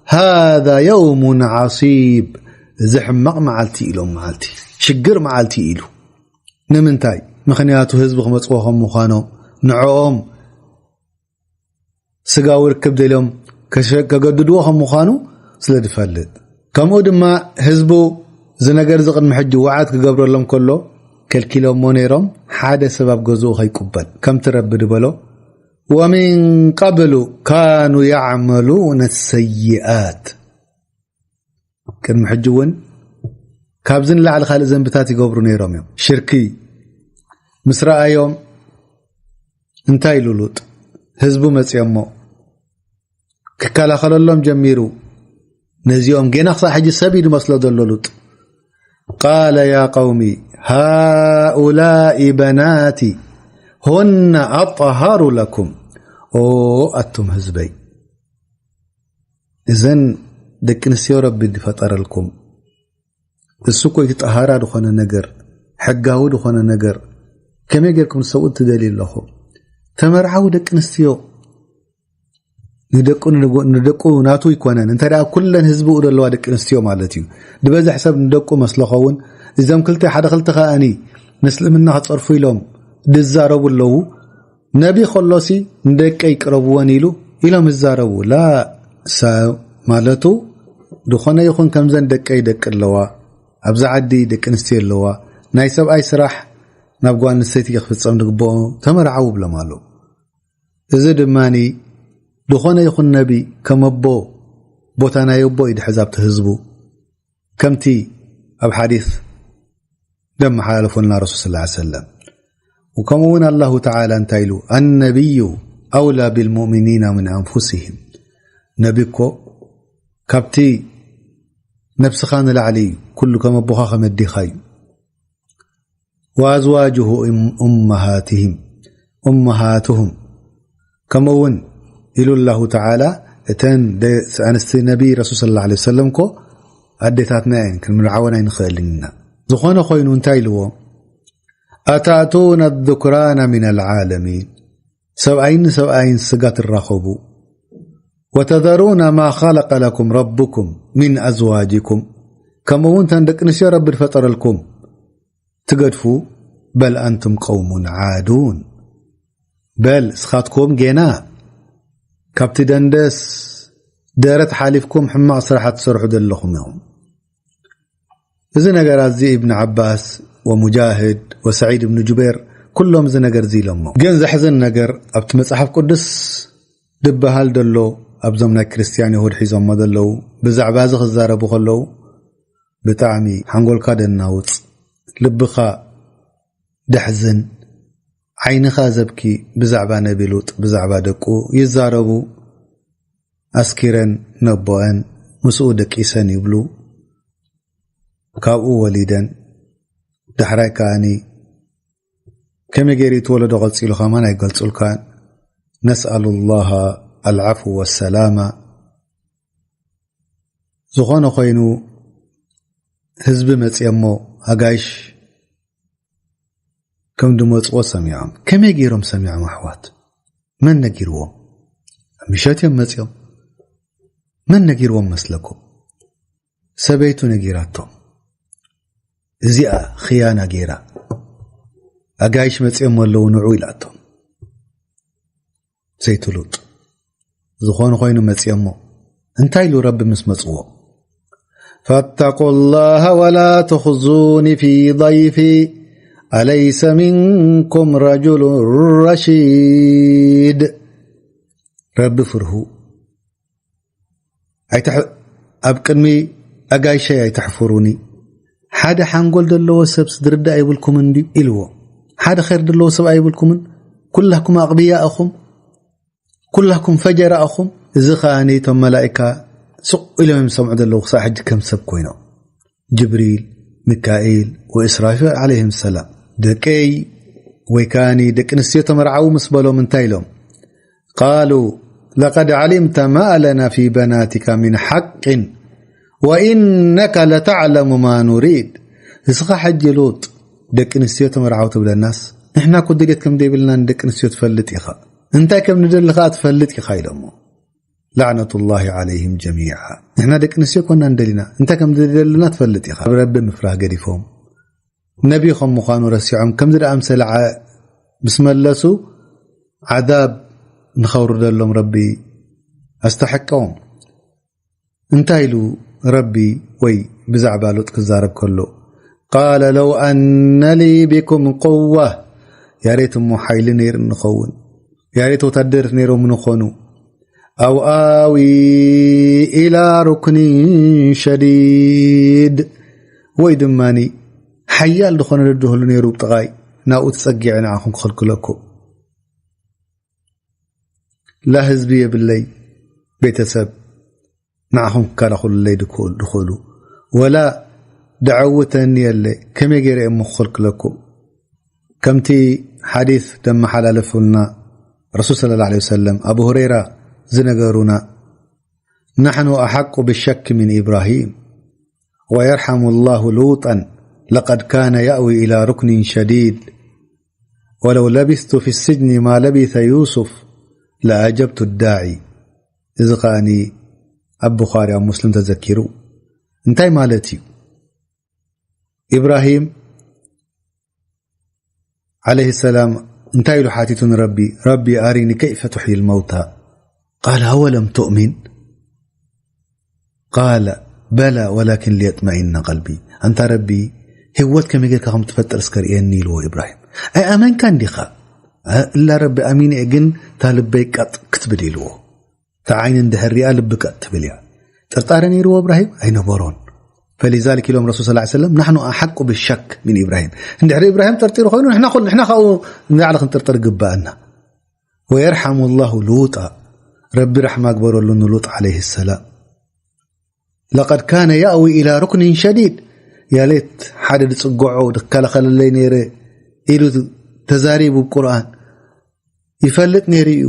ሃዛ የውሙን ዓሲብ፣ እዚ ሕማቕ መዓልቲ ኢሎም መዓልቲ፣ ሽግር መዓልቲ ኢሉ። ንምንታይ? ምኽንያቱ ህዝቢ ክመጽዎ ከም ምዃኖም፣ ንዕኦም ስጋዊ ርክብ ደልዮም ከሸ-፣ ከገድድዎ ከም ምዃኑ ስለ ዝፈልጥ። ከምኡ ድማ ህዝቡ እዚ ነገር እዚ ቅድሚ ሕጂ ወዓት ክገብረሎም ከሎ ከልኪሎሞ ነይሮም፣ ሓደ ሰብ ኣብ ገዝኡ ከይቁበል፣ ከምቲ ረቢ ዝበሎ፣ ወሚን ቀብሉ ካኑ ያዕመሉነ ሰይኣት። ቅድሚ ሕጂ እውን ካብዚ ንላዕሊ ካልእ ዘንብታት ይገብሩ ነይሮም እዮም። ሽርኪ ምስ ረኣዮም እንታይ ኢሉ ሉጥ? ህዝቡ መጺኦሞ ክከላኸለሎም ጀሚሩ። ነዚኦም ጌና ክሳብ ሕጂ ሰብ እዩ ዝመስሎ ዘሎ ሉጥ። ቃለ ያ ቀውሚ ሃኡላኢ በናቲ ሁነ ኣጥሃሩ ለኩም። ኦ ኣቱም ህዝበይ፣ እዘን ደቂ ኣንስትዮ ረቢ ዝፈጠረልኩም፣ እሱ እኮ እቲ ጠሃራ ዝኾነ ነገር ሕጋዊ ዝኾነ ነገር ከመይ ጌርኩም ሰብኡት ትደልዩ ኣለኹም? ተመርዓዊ ደቂ ኣንስትዮ ንደቁ ንደቁ ናቱ ይኮነን። እንተ ደኣ ኩለን ህዝብኡ ዘለዋ ደቂ ኣንስትዮ ማለት እዩ። ዝበዝሕ ሰብ ንደቁ መስለኸውን እዞም ክልተ ሓደ ክልተ ከኣኒ ንእስልምና ክጸርፉ ኢሎም ዝዛረቡ ኣለዉ። ነቢ ከሎሲ ንደቀይ ቅረብወን ኢሉ ኢሎም ይዛረቡ። ላ ሳ ማለቱ ዝኾነ ይኹን ከምዘን ደቀይ ደቂ ኣለዋ፣ ኣብዛ ዓዲ ደቂ ኣንስትዮ ኣለዋ፣ ናይ ሰብኣይ ስራሕ ናብ ጓል ኣንስተይቲ ክፍጸም ዝግብኦ ተመርዓው ብሎም ኣሎ። እዚ ድማ ዝኾነ ይኹን ነቢ ከም ኣቦ ቦታ ናይ ኣቦ እዩ ድሕዝ ኣብቲ ህዝቡ ከምቲ ኣብ ሓዲስ ደመሓላለፉልና ረሱል ስላ ሰለም። ከምኡ እውን ኣላሁ ተዓላ እንታይ ኢሉ ኣነቢዩ ኣውላ ብልሙእሚኒና ምን ኣንፉሲህም። ነቢ እኮ ካብቲ ነብስኻ ንላዕሊ እዩ። ኩሉ ከም ኣቦኻ ከም ኣዴኻ እዩ። ወኣዝዋጅሁ እመሃትህም እመሃትሁም። ከምኡ እውን ኢሉ ኣላሁ ተዓላ እተን ኣንስቲ ነቢ ረሱል ስለ ላ ሰለም ኮ ኣዴታትና እየን፣ ክንምርዓወን ኣይንኽእልን ኢና። ዝኾነ ኮይኑ እንታይ ኢልዎ? ኣታእቱና ذኩራና ሚን ኣልዓለሚን። ሰብኣይን ሰብኣይን ስጋ ትራኸቡ። ወተዘሩና ማ ኸለቀ ለኩም ረብኩም ሚን ኣዝዋጅኩም። ከምኡ እውን ተን ደቂ ኣንስትዮ ረቢ ዝፈጠረልኩም ትገድፉ። በል ኣንቱም ቀውሙን ዓዱን። በል እስኻትኩም ጌና ካብቲ ደንደስ ደረት ሓሊፍኩም ሕማቕ ስራሓት ትሰርሑ ዘለኹም ኢኹም። እዚ ነገር ኣዚ ኢብን ዓባስ ወሙጃህድ ወሰዒድ እብን ጁበይር ኩሎም እዚ ነገር እዚ ኢሎሞ። ግን ዘሕዝን ነገር ኣብቲ መጽሓፍ ቅዱስ ዝበሃል ደሎ ኣብዞም ናይ ክርስትያን ይሁድ ሒዞሞ ዘለዉ ብዛዕባ እዚ ክዛረቡ ከለዉ ብጣዕሚ ሓንጎልካ ደናውጽ፣ ልብኻ ደሕዝን፣ ዓይንኻ ዘብኪ ብዛዕባ ነቢ ሉጥ ብዛዕባ ደቁ ይዛረቡ። ኣስኪረን ነቦአን ምስኡ ደቂሰን ይብሉ። ካብኡ ወሊደን ዳሕራይ ከኣኒ ከመይ ገይሩ እቲ ወለዶ ቀጺሉ ከማን ኣይገልጹልካን። ነስኣሉ ላሃ ኣልዓፍወ ወሰላማ። ዝኾነ ኮይኑ ህዝቢ መጽየሞ ኣጋይሽ ከም ድመጽዎ ሰሚዖም። ከመይ ገይሮም ሰሚዖም ኣሕዋት? መን ነጊርዎም? ኣብ ምሸት እዮም መጽዮም። መን ነጊርዎም መስለኩም? ሰበይቱ ነጊራቶም። እዚኣ ኽያና ገይራ ኣጋይሽ መጽዮም ኣለዉ ንዑ ኢላቶም። ዘይትሉጥ ዝኾኑ ኮይኑ መጽዮሞ እንታይ ኢሉ ረቢ ምስ መጽዎ? فاتقوا الله ولا تخزون في ضيفي أليس منكم رجل رشيد. ረቢ ፍርሁ። ኣይትሕ-፣ ኣብ ቅድሚ ኣጋይሸይ ኣይተሕፍሩኒ። ሓደ ሓንጎል ዘለዎ ሰብ ዝርዳእ ይብልኩምን ድዩ ኢልዎ። ሓደ ኸይር ዘለዎ ሰብ ኣይብልኩምን? ኩላኩም ኣቕብያ እኹም፣ ኩላኩም ፈጀራ እኹም። እዚ ኸኣ እቶም መላኢካ ስቕ ኢሎም እዮም ዝሰምዑ ዘለዉ ክሳብ ሕጂ ከም ሰብ ኮይኖም። ጅብሪል፣ ሚካኤል ወእስራፊል ዓለይሂም ሰላም። ደቀይ ወይ ከኣኒ ደቂ ኣንስትዮ ተመርዓዉ ምስ በሎም እንታይ ኢሎም? قالوا لقد علمت ما لنا في بناتك من حق وإنك لتعلم ما نريد. እስኻ ሕጂ ሉጥ ደቂ ኣንስትዮ ተመርዓው ትብለናስ ንሕና እኮ ድሌት ከም ዘይብልና ንደቂ ኣንስትዮ ትፈልጥ ኢኻ። እንታይ ከም ንደሊ ኸኣ ትፈልጥ ኢኻ ኢሎሞ። ላዕነቱላሂ ዓለይሂም ጀሚዓ። ንሕና ደቂ ኣንስትዮ ኮና ንደሊና እንታይ ከም ዝደልና ትፈልጥ ኢኻ። ረቢ ምፍራህ ገዲፎም ነቢ ከም ምዃኑ ረሲዖም ከምዚ ደኣ ምሰለ ዓ-፣ ምስ መለሱ ዓዛብ ንኸውርደሎም ረቢ ኣስተሐቀዎም። እንታይ ኢሉ ረቢ ወይ ብዛዕባ ሉጥ ክዛረብ ከሎ? قال لو أن لي بكم قوة። ያሬት እሞ ሓይሊ ነይሩ ንኸውን። ያሬት ወታደር ነይሮም ንኾኑ። أو آوي إلى ركن شديد። ወይ ድማኒ ሓያል ዝኾነ ደድህሉ ነይሩ ጥቓይ ናብኡ ተጸጊዐ ንዓኹም ክኽልክለኩም። ላ ህዝቢ የብለይ ቤተሰብ ንዓኹም ክከላኸሉለይ ድክእሉ፣ ድኽእሉ፣ ወላ ደዐውተኒ የለ፣ ከመይ ገይረ እየ እሞ ክኸልክለኩም? ከምቲ ሓዲስ ደመሓላለፉልና ረሱል ሰለላሁ ዐለይሂ ወሰለም፣ ኣቡ ሁረይራ ዝነገሩና፣ "ናሕኑ ኣሓቁ ብሸክ ሚን ኢብራሂም፣ ወየርሐሙ ላሁ ሉጠን፣ لقد كان يأوي إلى ركن شديد، ولو لبثت في السجن ما لبث يوسف لأجبت الداعي. እዚ ከኣኒ ኣብ ቡኻሪ፣ ኣብ ሙስሊም ተዘኪሩ። እንታይ ማለት እዩ? ኢብራሂም ዓለይሂ ሰላም እንታይ ኢሉ ሓቲቱ ንረቢ? "ረቢ ኣሪኒ ከይፈ ቱሕይል መውታ፣ ቃለ ኣወለም ትእሚን፣ ቃለ በላ ወላኪን ሊየጥመኢነ ቀልቢ።" ኣንታ ረቢ፣ ህይወት ከመይ ጌርካ ከም ትፈጥር እስከ ርእየኒ ኢልዎ ኢብራሂም። "ኣይኣመንካን ዲኻ?" "እላ ረቢ ኣሚነ እየ፣ ግን እታ ልበይ ቀጥ ክትብል" ኢልዎ። እታ ዓይኒ እንድሕር ሪኣ ልቢ ቀጥ ትብል እያ። ጥርጣረ ነይርዎ እብራሂም? ኣይነበሮን። ፈሊዛሊክ ኢሎም ረሱል ሰለላሁ ዐለይሂ ወሰለም፣ "ናሕኑ ኣሓቁ ብሸክ ሚን ኢብራሂም።" እንድሕሪ ኢብራሂም ጠርጢሩ ኮይኑ፣ ንሕና ኩሉ፣ ንሕና ካብኡ ንላዕሊ ክንጥርጥር ይግባኣና። "ወየርሐሙ ላሁ ሉጣ"፣ ረቢ ራሕማ ግበረሉ ንሉጥ ዓለይሂ ሰላም። "ለቀድ ካነ ያእዊ ኢላ ሩክኒን ሸዲድ"፣ ያሌት ሓደ ድጽግዖ ድከላኸለለይ ነይረ ኢሉ ተዛሪቡ ብቁርኣን። ይፈልጥ ነይሩ እዩ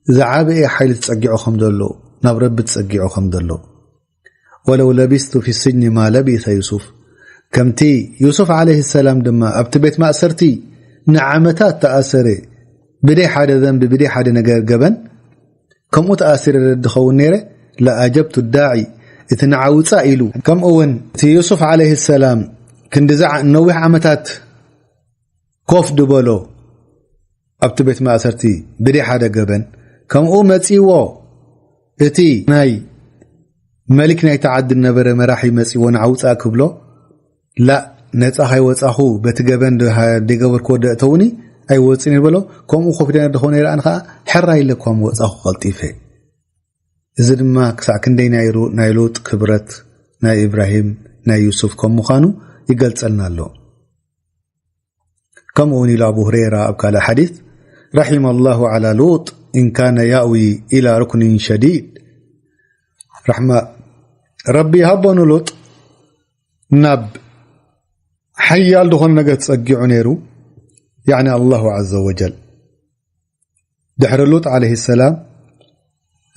ዝዓበየ ሓይሊ ትጸጊዖ ከም ዘሎ፣ ናብ ረቢ ትጸጊዖ ከም ዘሎ። "ወለው ለቢስቱ ፊ ስጅኒ ማ ለቢሰ ዩሱፍ"፣ ከምቲ ዩሱፍ ዓለይሂ ሰላም ድማ ኣብቲ ቤት ማእሰርቲ ንዓመታት ተኣሰረ፣ ብደይ ሓደ ዘንቢ፣ ብደይ ሓደ ነገር ገበን፣ ከምኡ ተኣሲረ ድኸውን ነይረ፣ "ለኣጀብቱ ዳዒ"፣ እቲ ንዓውጻ ኢሉ። ከምኡ እውን እቲ ዩሱፍ ዓለይሂ ሰላም ክንዲ ዝዓ-፣ ነዊሕ ዓመታት ኮፍ ድበሎ ኣብቲ ቤት ማእሰርቲ ብደይ ሓደ ገበን፣ ከምኡ መጺዎ እቲ ናይ መሊክ ናይቲ ዓዲ ነበረ መራሒ መጺዎ ንዓውጻ ክብሎ፣ "ላእ፣ ነጻ ካይወጻኹ በቲ ገበን ደ-፣ ደይገበርክዎ ደእተውኒ ኣይወጽን" ይበሎ። ከምኡ ኮፍ ኢለ ድኾነ ይረኣን ከኣ፣ "ሕራይ ኢለ እኳ ምወጻኹ ቀልጢፈ።" እዚ ድማ ክሳዕ ክንደይ ናይ ሩ-፣ ናይ ሉጥ ክብረት ናይ ኢብራሂም ናይ ዩሱፍ ከም ምዃኑ ይገልጸልና ኣሎ። ከምኡ እውን ኢሉ ኣቡ ሁረይራ ኣብ ካልእ ሓዲስ፣ "ረሒመ ላሁ ዓላ ሉጥ ኢን ካነ ያእዊ ኢላ ሩክኒን ሸዲድ።" ራሕማ ረቢ ይሃቦ ንሉጥ፣ ናብ ሓያል ዝኾነ ነገር ተጸጊዑ ነይሩ፣ ያዕኒ ኣላሁ ዓዘ ወጀል። ድሕሪ ሉጥ ዓለይሂ ሰላም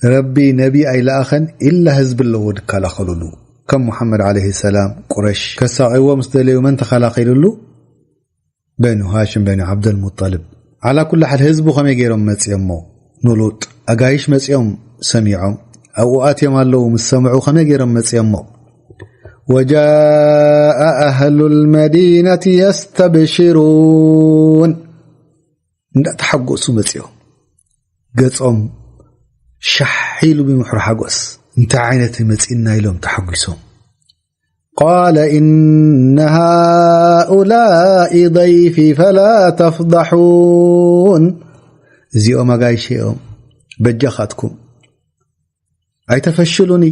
ረቢ ነቢ ኣይለኣኸን፣ ኢላ ህዝቢ ኣለዎ ድከላኸሉሉ። ከም ሙሓመድ ዓለይሂ ሰላም ቁረሽ ከሳቕይዎ ምስ ደለዩ መን ተኸላኺሉሉ? በኑ ሃሽም፣ በኑ ዓብደል ሙጠልብ። ዓላ ኩሉ ሓል ህዝቡ ከመይ ገይሮም መጺኦሞ? ንሉጥ ኣጋይሽ መጺኦም ሰሚዖም፣ ኣብኡ ኣትዮም ኣለዉ ምስ ሰምዑ ከመይ ገይሮም መጺኦሞ? "ወጃአ ኣህሉል መዲነቲ የስተብሽሩን"፣ እንዳተሓጎሱ መጺኦም፣ ገጾም ሻሕ ኢሉ ብምሕሪ ሓጎስ፣ "እንታይ ዓይነት መጺእና?" ኢሎም ተሓጒሶም። "ቃለ ኢነ ሃኡላኢ ደይፊ ፈላ ተፍደሑን"፣ እዚኦም ኣጋይሸ እዮም፣ በጃኻትኩም ኣይተፈሽሉኒ።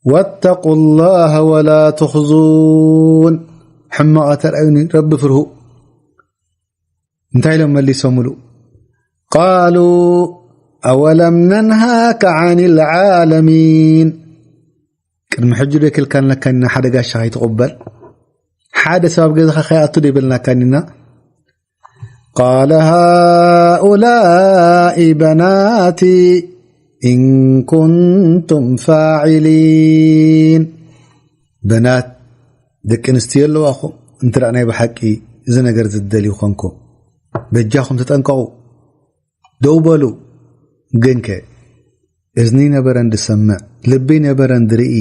"ወተቁ ላሃ ወላ ትኽዙን"፣ ሕማቕ ኣይተርኣዩኒ፣ ረቢ ፍርሁ። እንታይ ኢሎም መሊሶምሉ? ቃሉ ኣወለም ነንሃከ ዓኒል ዓለሚን፣ ቅድሚ ሕጂ ዶ ይከልከልናካ ኢና ሓደ ጋሻ ከይትቕበል? ሓደ ሰብ ኣብ ገዛኻ ከይኣቱ ዶ ይበልናካ ኢና? ቃለ ሃኡላኢ በናቲ ኢን ኩንቱም ፋዒሊን። በናት ደቂ ኣንስትዮ ኣለዋኹም፣ እንተ ደኣ ናይ ብሓቂ እዚ ነገር ዝደልዩ ኾንኩም፣ በጃኹም ተጠንቀቑ፣ ደው በሉ። ግንከ እዝኒ ነበረን ድሰምዕ፣ ልቢ ነበረን ድርኢ፣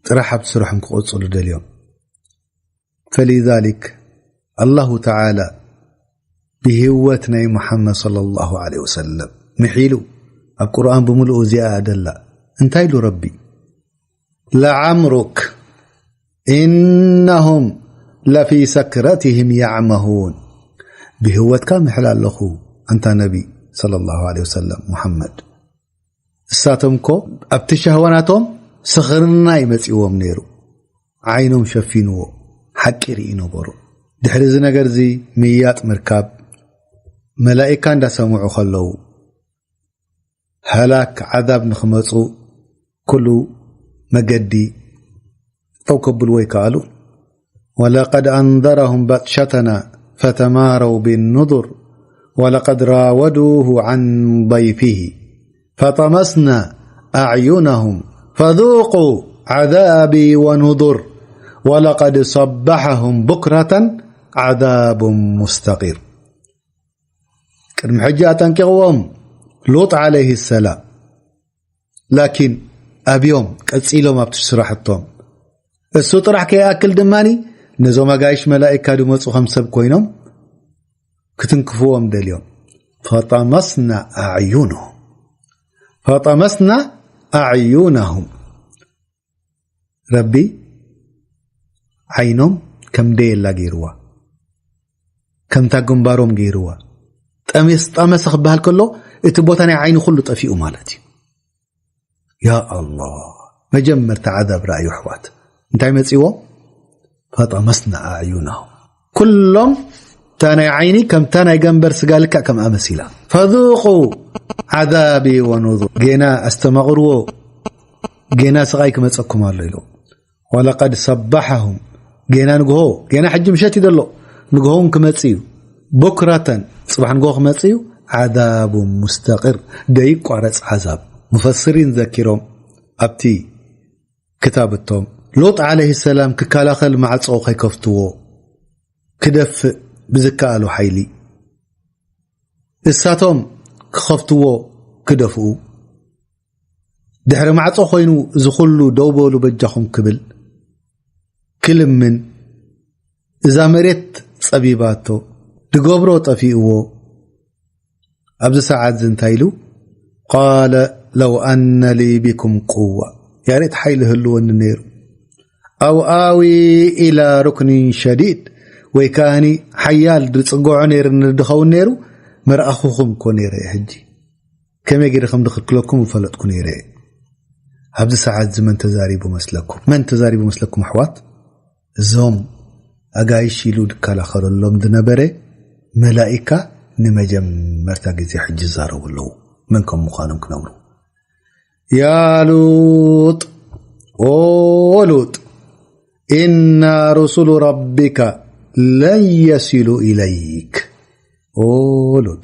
ጥራሕ ኣብቲ ስርሖም ክቕጽሉ ደልዮም። ፈሊዛሊክ ኣላሁ ተዓላ ብህይወት ናይ ሙሓመድ ሰለላሁ ዐለይሂ ወሰለም ምሒሉ ኣብ ቁርኣን ብምሉኡ እዚኣ ደላ። እንታይ ኢሉ ረቢ? ለዓምሩክ ኢነሁም ለፊ ሰክረቲሂም ያዕመሁን። ብህይወትካ ምሕል ኣለኹ ኣንታ ነቢ ሰለላሁ ዐለይሂ ወሰለም ሙሓመድ። እሳቶም እኮ ኣብቲ ሸህዋናቶም ስኽርና ይመጽእዎም ነይሩ። ዓይኖም ሸፊንዎ፣ ሓቂ ርኢ ነበሩ። ድሕሪ እዚ ነገር እዚ ምይያጥ ምርካብ፣ መላኢካ እንዳሰምዑ ከለዉ፣ ሃላክ ዓዛብ ንኽመጹ ኩሉ መገዲ ጠው ከብልዎ ይከኣሉ። ወለቀድ ኣንዘረሁም በጥሸተና ፈተማረው ቢኑዙር ወለቀድ ራወዱሁ ዐን ضይፊሂ ፈጠመስና ኣዕዩነሁም ፈዙቁ ዓዛቢ ወኑዙር። ولقد صبحهم بكرة عذاب مستقر. ቅድሚ ሕጂ ኣጠንቂቕዎም ሉጥ ዓለይሂ ሰላም። ላኪን ኣብዮም ቀጺሎም ኣብቲ ስራሕቶም። እሱ ጥራሕ ከይኣክል ድማኒ ነዞም ኣጋይሽ መላኢካ ድመጹ ከም ሰብ ኮይኖም ክትንክፍዎም ደልዮም። فطمسنا أعينهم. فطمسنا أعينهم. ረቢ ዓይኖም ከም ደየላ ገይርዋ፣ ከምታ ግንባሮም ገይርዋ። ጠመስ-፣ ጠመሰ ክበሃል ከሎ እቲ ቦታ ናይ ዓይኒ ኩሉ ጠፊኡ ማለት እዩ። ያ ኣላህ፣ መጀመርታ ዓዛብ ረኣዩ ኣሕዋት። እንታይ መጺዎ? فطمسنا أعينهم. ኩሎም እታ ናይ ዓይኒ ከምታ ናይ ገንበር ስጋ ልክዕ ከምኣ መሲላ። فذوقوا عذابي ونذر. ጌና ኣስተማቕርዎ፣ ጌና ስቓይ ክመጸኩም ኣሎ ኢሉ። ولقد صبحهم. ጌና ንግሆ፣ ጌና ሕጂ ምሸት እዩ ዘሎ። ንግሆ እውን ክመጽእ እዩ። بكرة፣ ጽባሕ ንግሆ ክመጽእ እዩ። عذاب مستقر፣ ደይቋረጽ ዓዛብ። ሙፈስሪን ዘኪሮም ኣብቲ ክታብቶም፣ ሉጥ ዓለይሂ ሰላም ክከላኸል ማዕጾ ከይከፍትዎ ክደፍእ ብዝከኣሉ ሓይሊ፣ እሳቶም ክኸፍትዎ ክደፍኡ፣ ድሕሪ ማዕጾ ኮይኑ እዚ ኩሉ ደው በሉ በጃኹም ክብል ክልምን፣ እዛ መሬት ጸቢባቶ፣ ድገብሮ ጠፊእዎ። ኣብዚ ሰዓት እዚ እንታይ ኢሉ? قال لو أن لي بكم قوة. ያሬት ሓይሊ ህልወኒ ነይሩ። أو آوي إلى ركن شديد. ወይ ከኣኒ ሓያል ድጽግዖ ነይርኒ ድኸውን ነይሩ፣ መርኣኹኹም እኮ ነይረ እየ። ሕጂ ከመይ ገይረ ከም ድኽልክለኩም ምፈለጥኩ ነይረ እየ። ኣብዚ ሰዓት እዚ መን ተዛሪቡ መስለኩም? መን ተዛሪቡ መስለኩም ኣሕዋት? እዞም ኣጋይሽ ኢሉ ድከላኸለሎም ዝነበረ መላኢካ ንመጀመርታ ግዜ ሕጂ ይዛረቡ ኣለዉ። መን ከም ምዃኖም ክነግሩ። يا لوط، ኦ ሉጥ፣ إنا رسل ربك لن يصلوا إليك. ኦ ሉጥ፣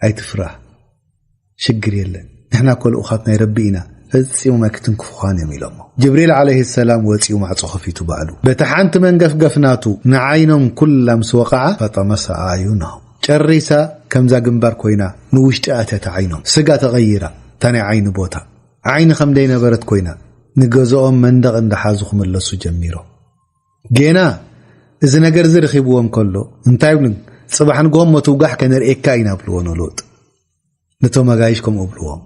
ኣይትፍራህ፣ ሽግር የለን፣ ንሕና እኮ ልኡኻት ናይ ረቢ ኢና፣ ፈጺሞም ኣይክትንክፉኻን እዮም ኢሎሞ። ጅብሪል ዓለይሂ ሰላም ወጺኡ ማዕጾ ከፊቱ ባዕሉ። በቲ ሓንቲ መንገፍገፍ ናቱ ንዓይኖም ኩላ ምስ ወቕዓ፣ فطمس أعينهم. ጨሪሳ ከምዛ ግንባር ኮይና ንውሽጢ ኣትያታ ዓይኖም። ስጋ ተቐይራ፣ እታ ናይ ዓይኒ ቦታ። ዓይኒ ከም ደይነበረት ኮይና፣ ንገዝኦም መንደቕ እንዳሓዙ ክምለሱ ጀሚሮም። ጌና እዚ ነገር እዚ ረኺብዎም ከሎ፣ እንታይ ይብሉ? ጽባሕ ንግሆ እሞ ትውጋሕ ከነርእየካ ኢና ብልዎ ንሉጥ። ነቶም ኣጋይሽ ከምኡ ብልዎም።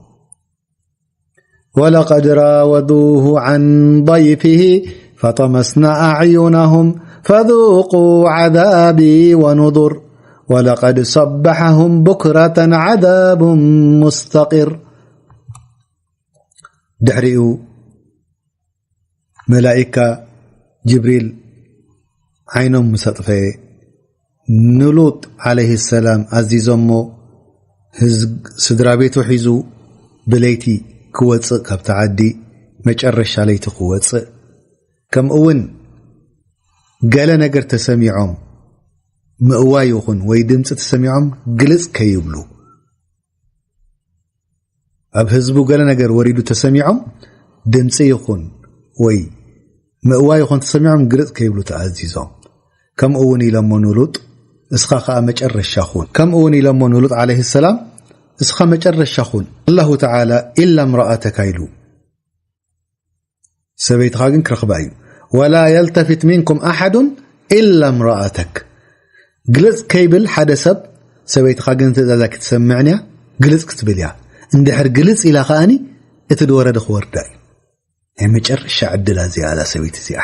ولقد راودوه عن ضيفه فطمسنا أعينهم فذوقوا عذابي ونذر. ولقد صبحهم بكرة عذاب مستقر. ድሕሪኡ መላኢካ ጅብሪል ዓይኖም ምስ ኣጥፈየ፣ ንሉጥ ዓለይሂ ሰላም ኣዚዞሞ፣ ህዝ-፣ ስድራ ቤቱ ሒዙ ብለይቲ ክወጽእ፣ ካብቲ ዓዲ መጨረሻ ለይቲ ክወጽእ፣ ከምኡ እውን ገለ ነገር ተሰሚዖም፣ ምእዋይ ይኹን ወይ ድምጺ ተሰሚዖም ግልጽ ከይብሉ፣ ኣብ ህዝቡ ገለ ነገር ወሪዱ ተሰሚዖም፣ ድምጺ ይኹን ወይ ምእዋይ ይኹን ተሰሚዖም ግልጽ ከይብሉ ተኣዚዞም። ከምኡ እውን ኢሎሞ ንሉጥ፣ እስኻ ኸኣ መጨረሻ ኹን። ከምኡ እውን ኢሎሞ ንሉጥ ዓለይሂ ሰላም፣ እስኻ መጨረሻ ኹን። ኣላሁ ተዓላ ኢላ እምረኣተካ ኢሉ፣ ሰበይትኻ ግን ክረኽባ እዩ። ولا يلتفت منكم أحد إلا امرأتك. ግልጽ ከይብል ሓደ ሰብ፣ ሰበይትኻ ግን ትእዛዛ ክትሰምዕን እያ፣ ግልጽ ክትብል እያ። እንድሕር ግልጽ ኢላ ከኣኒ እቲ ድወረደ ክወርዳ እዩ። ናይ መጨረሻ ዕድላ እዚኣ እዛ ሰበይቲ እዚኣ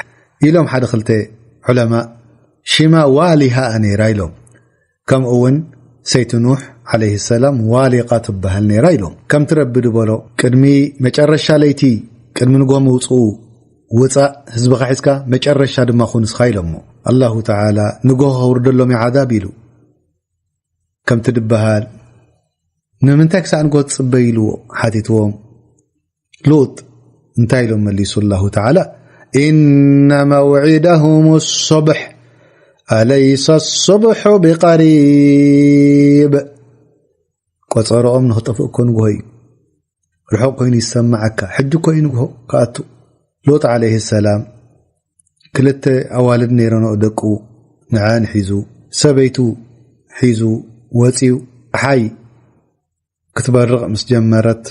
ኢሎም ሓደ ክልተ ዑለማ። ሽማ ዋሊሃ ነይራ ኢሎም። ከምኡ እውን ሰይቲ ኑሕ ዓለይሂ ሰላም ዋሊቓ ትበሃል ነይራ ኢሎም። ከምቲ ረቢ ድበሎ፣ ቅድሚ መጨረሻ ለይቲ፣ ቅድሚ ንግሆ ምውጽኡ ውጻእ፣ ህዝብኻ ሒዝካ፣ መጨረሻ ድማ ኩን ንስኻ ኢሎሞ። ኣላሁ ተዓላ ንግሆ ከውርደሎም እዩ ዓዛብ ኢሉ። ከምቲ ድበሃል፣ ንምንታይ ክሳዕ ንግሆ ትጽበዩ ኢሉ ሓቲትዎም። ሉጥ እንታይ ኢሎም መሊሱ ኣላሁ ተዓላ? إن موعدهم الصبح أليس الصبح بقريب. ቆጸሮኦም ንኽጠፍእ እኮ ንግሆ እዩ። ርሑቕ ኮይኑ ይሰማዓካ። ሕጂ እኮ እዩ ንግሆ ክኣቱ። ሉጥ ዓለይሂ ሰላም ክልተ ኣዋልድ ነይረንኦ፣ ደቁ ንዐን ሒዙ፣ ሰበይቱ ሒዙ ወፂኡ። ፀሓይ ክትበርቕ ምስ ጀመረት፣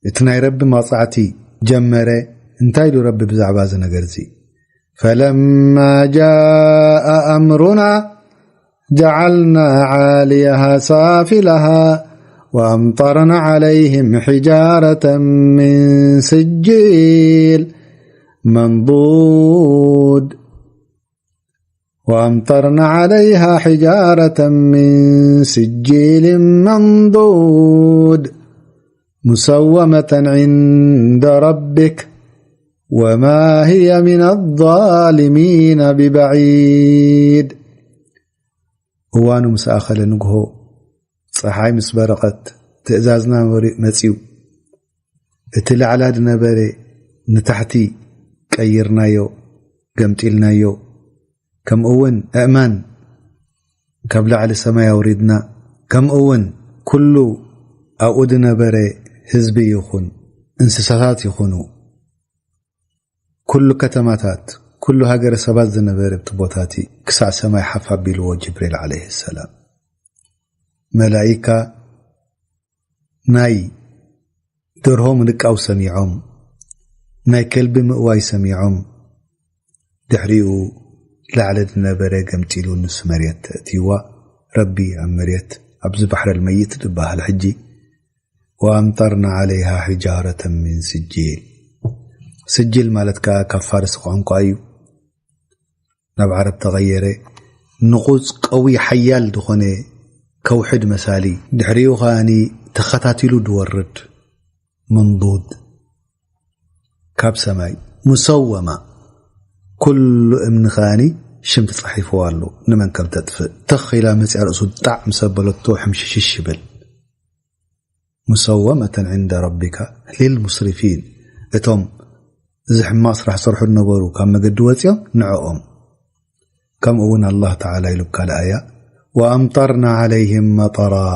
እቲ ናይ ረቢ መቕጻዕቲ ጀመረ። እንታይ ኢሉ ረቢ ብዛዕባ እዚ ነገር እዚ? فلما جاء أمرنا جعلنا عاليها سافلها وأمطرنا عليهم حجارة من سجيل منضود وأمطرنا عليها حجارة من سجيل منضود مسومة عند ربك وما هي من الظالمين ببعيد. እዋኑ ምስ ኣኸለ ንግሆ፣ ፀሓይ ምስ በረቐት፣ ትእዛዝና መሪ-፣ መፂኡ። እቲ ላዕላ ዝነበረ ንታሕቲ ቀይርናዮ፣ ገምጢልናዮ። ከምኡ እውን ኣእማን ካብ ላዕሊ ሰማይ ኣውሪድና። ከምኡ እውን ኩሉ ኣብኡ ዝነበረ ህዝቢ ይኹን እንስሳታት ይኹኑ፣ ኩሉ ከተማታት፣ ኩሉ ሃገረ ሰባት ዝነበረ ኣብቲ ቦታ እቲ ክሳዕ ሰማይ ሓፍ ኣቢልዎ ጅብሪል ዓለይሂ ሰላም። መላኢካ ናይ ደርሆ ምንቃው ሰሚዖም፣ ናይ ከልቢ ምእዋይ ሰሚዖም፣ ድሕሪኡ ላዕሊ ዝነበረ ገምጢሉ ንስ መሬት ተእትይዋ። ረቢ ኣብ መሬት፣ ኣብዚ ባሕረል መይት ዝበሃል ሕጂ፣ وأمطرنا عليها حجارة من سجيل. ስጅል ማለት ከኣ ካብ ፋርስ ቋንቋ እዩ፣ ናብ ዓረብ ተቐየረ። ንቑጽ ቀዊ ሓያል ዝኾነ ከውሒ መሳሊ፣ ድሕሪኡ ከኣኒ ተኸታቲሉ ድወርድ መንዱድ ካብ ሰማይ። ሙሰወማ፣ ኩሉ እምኒ ከኣኒ ሽም ተጻሒፍዎ ኣሎ፣ ንመን ከም ተጥፍእ። ተኽ ኢላ መጽያ ርእሱ ጣዕ ምስ ኣበለቶ ሕምሽሽሽ ይብል። مسومة عند ربك للمسرفين، እቶም እዚ ሕማቕ ስራሕ ዝሰርሑ ዝነበሩ ካብ መገዲ ወፂኦም ንዕኦም። ከምኡ እውን ኣላህ ተዓላ ኢሉ ኣብ ካልእ ኣያ፣ وأمطرنا عليهم مطرا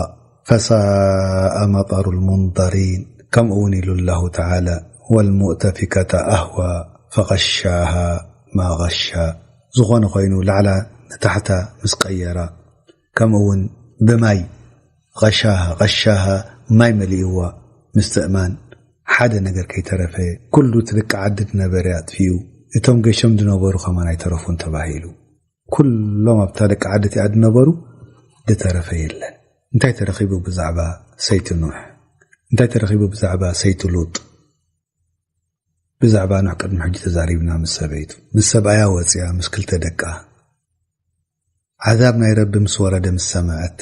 فساء مطر المنظرين። ከምኡ እውን ኢሉ ኣላሁ ተዓላ، والمؤتفكة أهوى فغشاها ما غشا። ዝኾነ ኮይኑ ላዕላ ንታሕታ ምስ ቀየራ፣ ከምኡ እውን ብማይ غشاها، غشاها ማይ መሊእዋ ምስትእማን፣ ሓደ ነገር ከይተረፈ ኩሉ እቲ ደቂ ዓዲ ዝነበረ ኣጥፊኡ፣ እቶም ገሾም ዝነበሩ ከማን ኣይተረፉን ተባሂሉ። ኩሎም ኣብታ ደቂ ዓዲ እቲኣ ዝነበሩ ዝተረፈ የለን። እንታይ ተረኺቡ ብዛዕባ ሰይቲ ኑሕ? እንታይ ተረኺቡ ብዛዕባ ሰይቲ ሉጥ? ብዛዕባ ኑሕ ቅድሚ ሕጂ ተዛሪብና ምስ ሰበይቱ። ምስ ሰብኣያ ወፅያ፣ ምስ ክልተ ደቃ። ዓዛብ ናይ ረቢ ምስ ወረደ ምስ ሰምዐት፣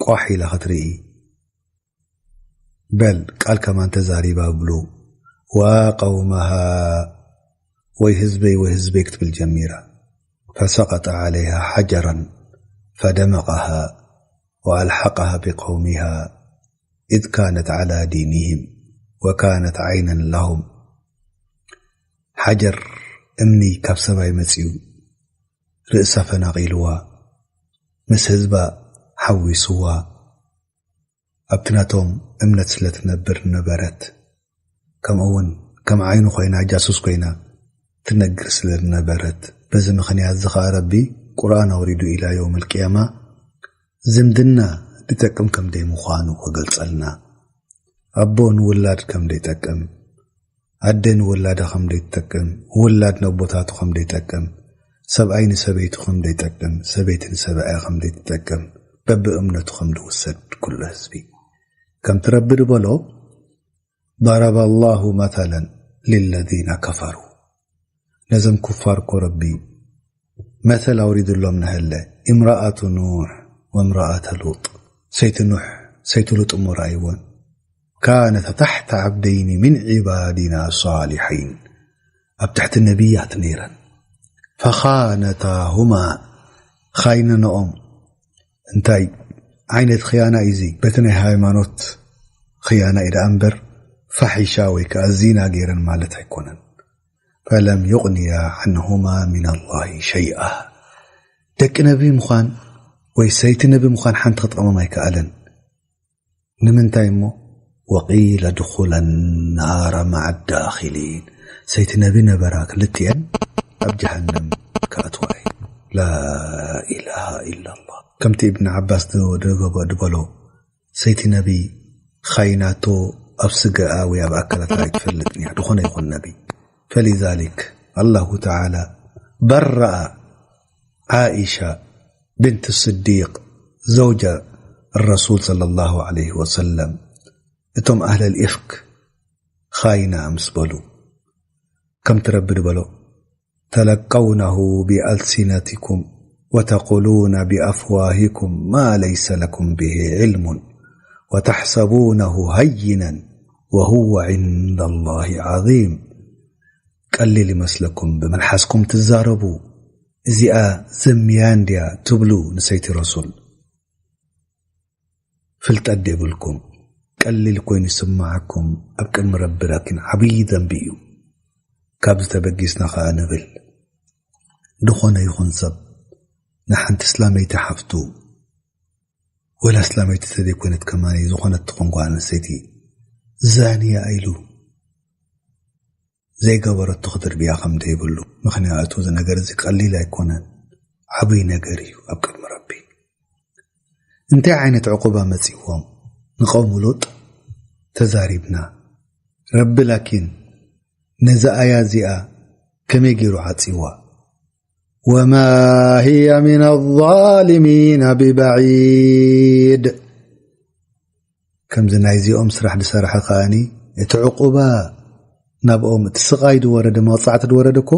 ቋሕ ኢላ ክትርኢ፣ በል ቃል ከማን ተዛሪባ ብሉ። ዋ ቀውመሃ፣ ወይ ህዝበይ፣ ወይ ህዝበይ ክትብል ጀሚራ። فسقط عليها حجرا فدمغها وألحقها بقومها إذ كانت على دينهم وكانت عينا لهم. ሓጀር እምኒ ካብ ሰማይ መጺኡ ርእሳ ፈናቒልዋ፣ ምስ ህዝባ ሓዊስዋ፣ ኣብቲ ናቶም እምነት ስለ ትነብር ነበረት። ከምኡ እውን ከም ዓይኑ ኮይና፣ ጃሱስ ኮይና ትነግር ስለ ዝነበረት፣ በዚ ምኽንያት እዚ ኸኣ ረቢ ቁርኣን ኣውሪዱ ኢላ የውመል ቅያማ ዝምድና ዝጠቅም ከም ደይ ምዃኑ ክገልጸልና። ኣቦ ንውላድ ከም ደይጠቅም፣ ኣደ ንውላዳ ከም ደይትጠቅም፣ ውላድ ነቦታቱ ከም ደይጠቅም፣ ሰብኣይ ንሰበይቱ ከም ደይጠቅም፣ ሰበይቲ ንሰብኣያ ከም ደይትጠቅም፣ በብእምነቱ ከም ዝውሰድ ኩሉ ህዝቢ። ከምቲ ረቢ ዝበሎ፣ ضرب الله مثلا للذين كفروا። ነዞም ኩፋር እኮ ረቢ መተል ኣውሪዱሎም ነሀለ። امرأة نوح وامرأة لوط። ሰይቲ ኑሕ፣ ሰይቲ ሉጥ እሞ ረኣይወን። كانتا تحت عبدين من عبادنا الصالحين። ኣብ ትሕቲ ነቢያት ነይረን። فخانتاهما። ኻይነንኦም እንታይ ዓይነት ኽያና እዩ እዚ? በቲ ናይ ሃይማኖት ኽያና እዩ ደኣ እምበር፣ ፋሒሻ ወይ ከኣ ዚና ገይረን ማለት ኣይኮነን። فلم يغنيا عنهما من الله شيئا። ደቂ ነቢ ምዃን ወይ ሰይቲ ነቢ ምዃን ሓንቲ ክጠቕሞም ኣይከኣለን። ንምንታይ እሞ? وقيل ادخلا النار مع الداخلين። ሰይቲ ነቢ ነበራ ክልቲኤን ኣብ ጀሃነም ክኣትዋ እዩ። ላኢላሃ ኢላላህ። ከምቲ እብን ዓባስ ድገበ ድበሎ፣ ሰይቲ ነቢ ኻይናቶ ኣብ ስገኣ ወይ ኣብ ኣካላታ ኣይትፈልጥን እያ፣ ዝኾነ ይኹን ነቢ። ፈሊዛሊክ ኣላሁ ተዓላ በረኣ ዓኢሻ ብንት ስዲቅ ዘውጀ ረሱል ሰለላሁ ዐለይሂ ወሰለም፣ እቶም ኣህለል ኢፍክ ኻይና ምስ በሉ፣ ከምቲ ረቢ ድበሎ፣ ተለቀውነሁ ብኣልሲነትኩም ወተቁሉነ ብኣፍዋሂኩም ማ ለይሰ ለኩም ብሂ ዕልሙን ወተሕሰቡነሁ ሀይነን ወሁወ ዒንደ ላሂ ዐዚም። ቀሊል ይመስለኩም፣ ብመልሓስኩም ትዛረቡ፣ እዚኣ ዘምያ እንድያ ትብሉ ንሰይቲ ረሱል። ፍልጠት ደይብልኩም፣ ቀሊል ኮይኑ ይስምዓኩም፣ ኣብ ቅድሚ ረቢ ላኪን ዓብዪ ደንቢ እዩ። ካብዚ ተበጊስና ኸኣ ንብል፣ ዝኾነ ይኹን ሰብ ንሓንቲ እስላመይቲ ሓፍቱ፣ ወላ እስላመይቲ ተዘይኮነት ከማኒ ዝኾነት ትኹን ጓል ኣንስተይቲ ዛንያ ኢሉ ዘይገበረቶ ክድርብያ ከም ዘይብሉ። ምኽንያቱ እዚ ነገር እዚ ቀሊል ኣይኮነን፣ ዓብይ ነገር እዩ ኣብ ቅድሚ ረቢ። እንታይ ዓይነት ዕቁባ መጺዎም ንቀውሚ ሉጥ ተዛሪብና። ረቢ ላኪን ነዛ ኣያ እዚኣ ከመይ ገይሩ ዓጺዋ? ወማ ሂየ ሚነ ዛሊሚነ ቢበዒድ። ከምዚ ናይዚኦም ስራሕ ዝሰረሐ ከኣኒ እቲ ዕቁባ ናብኦም፣ እቲ ስቓይ ዝወረደ፣ መቕጻዕቲ ዝወረደ እኮ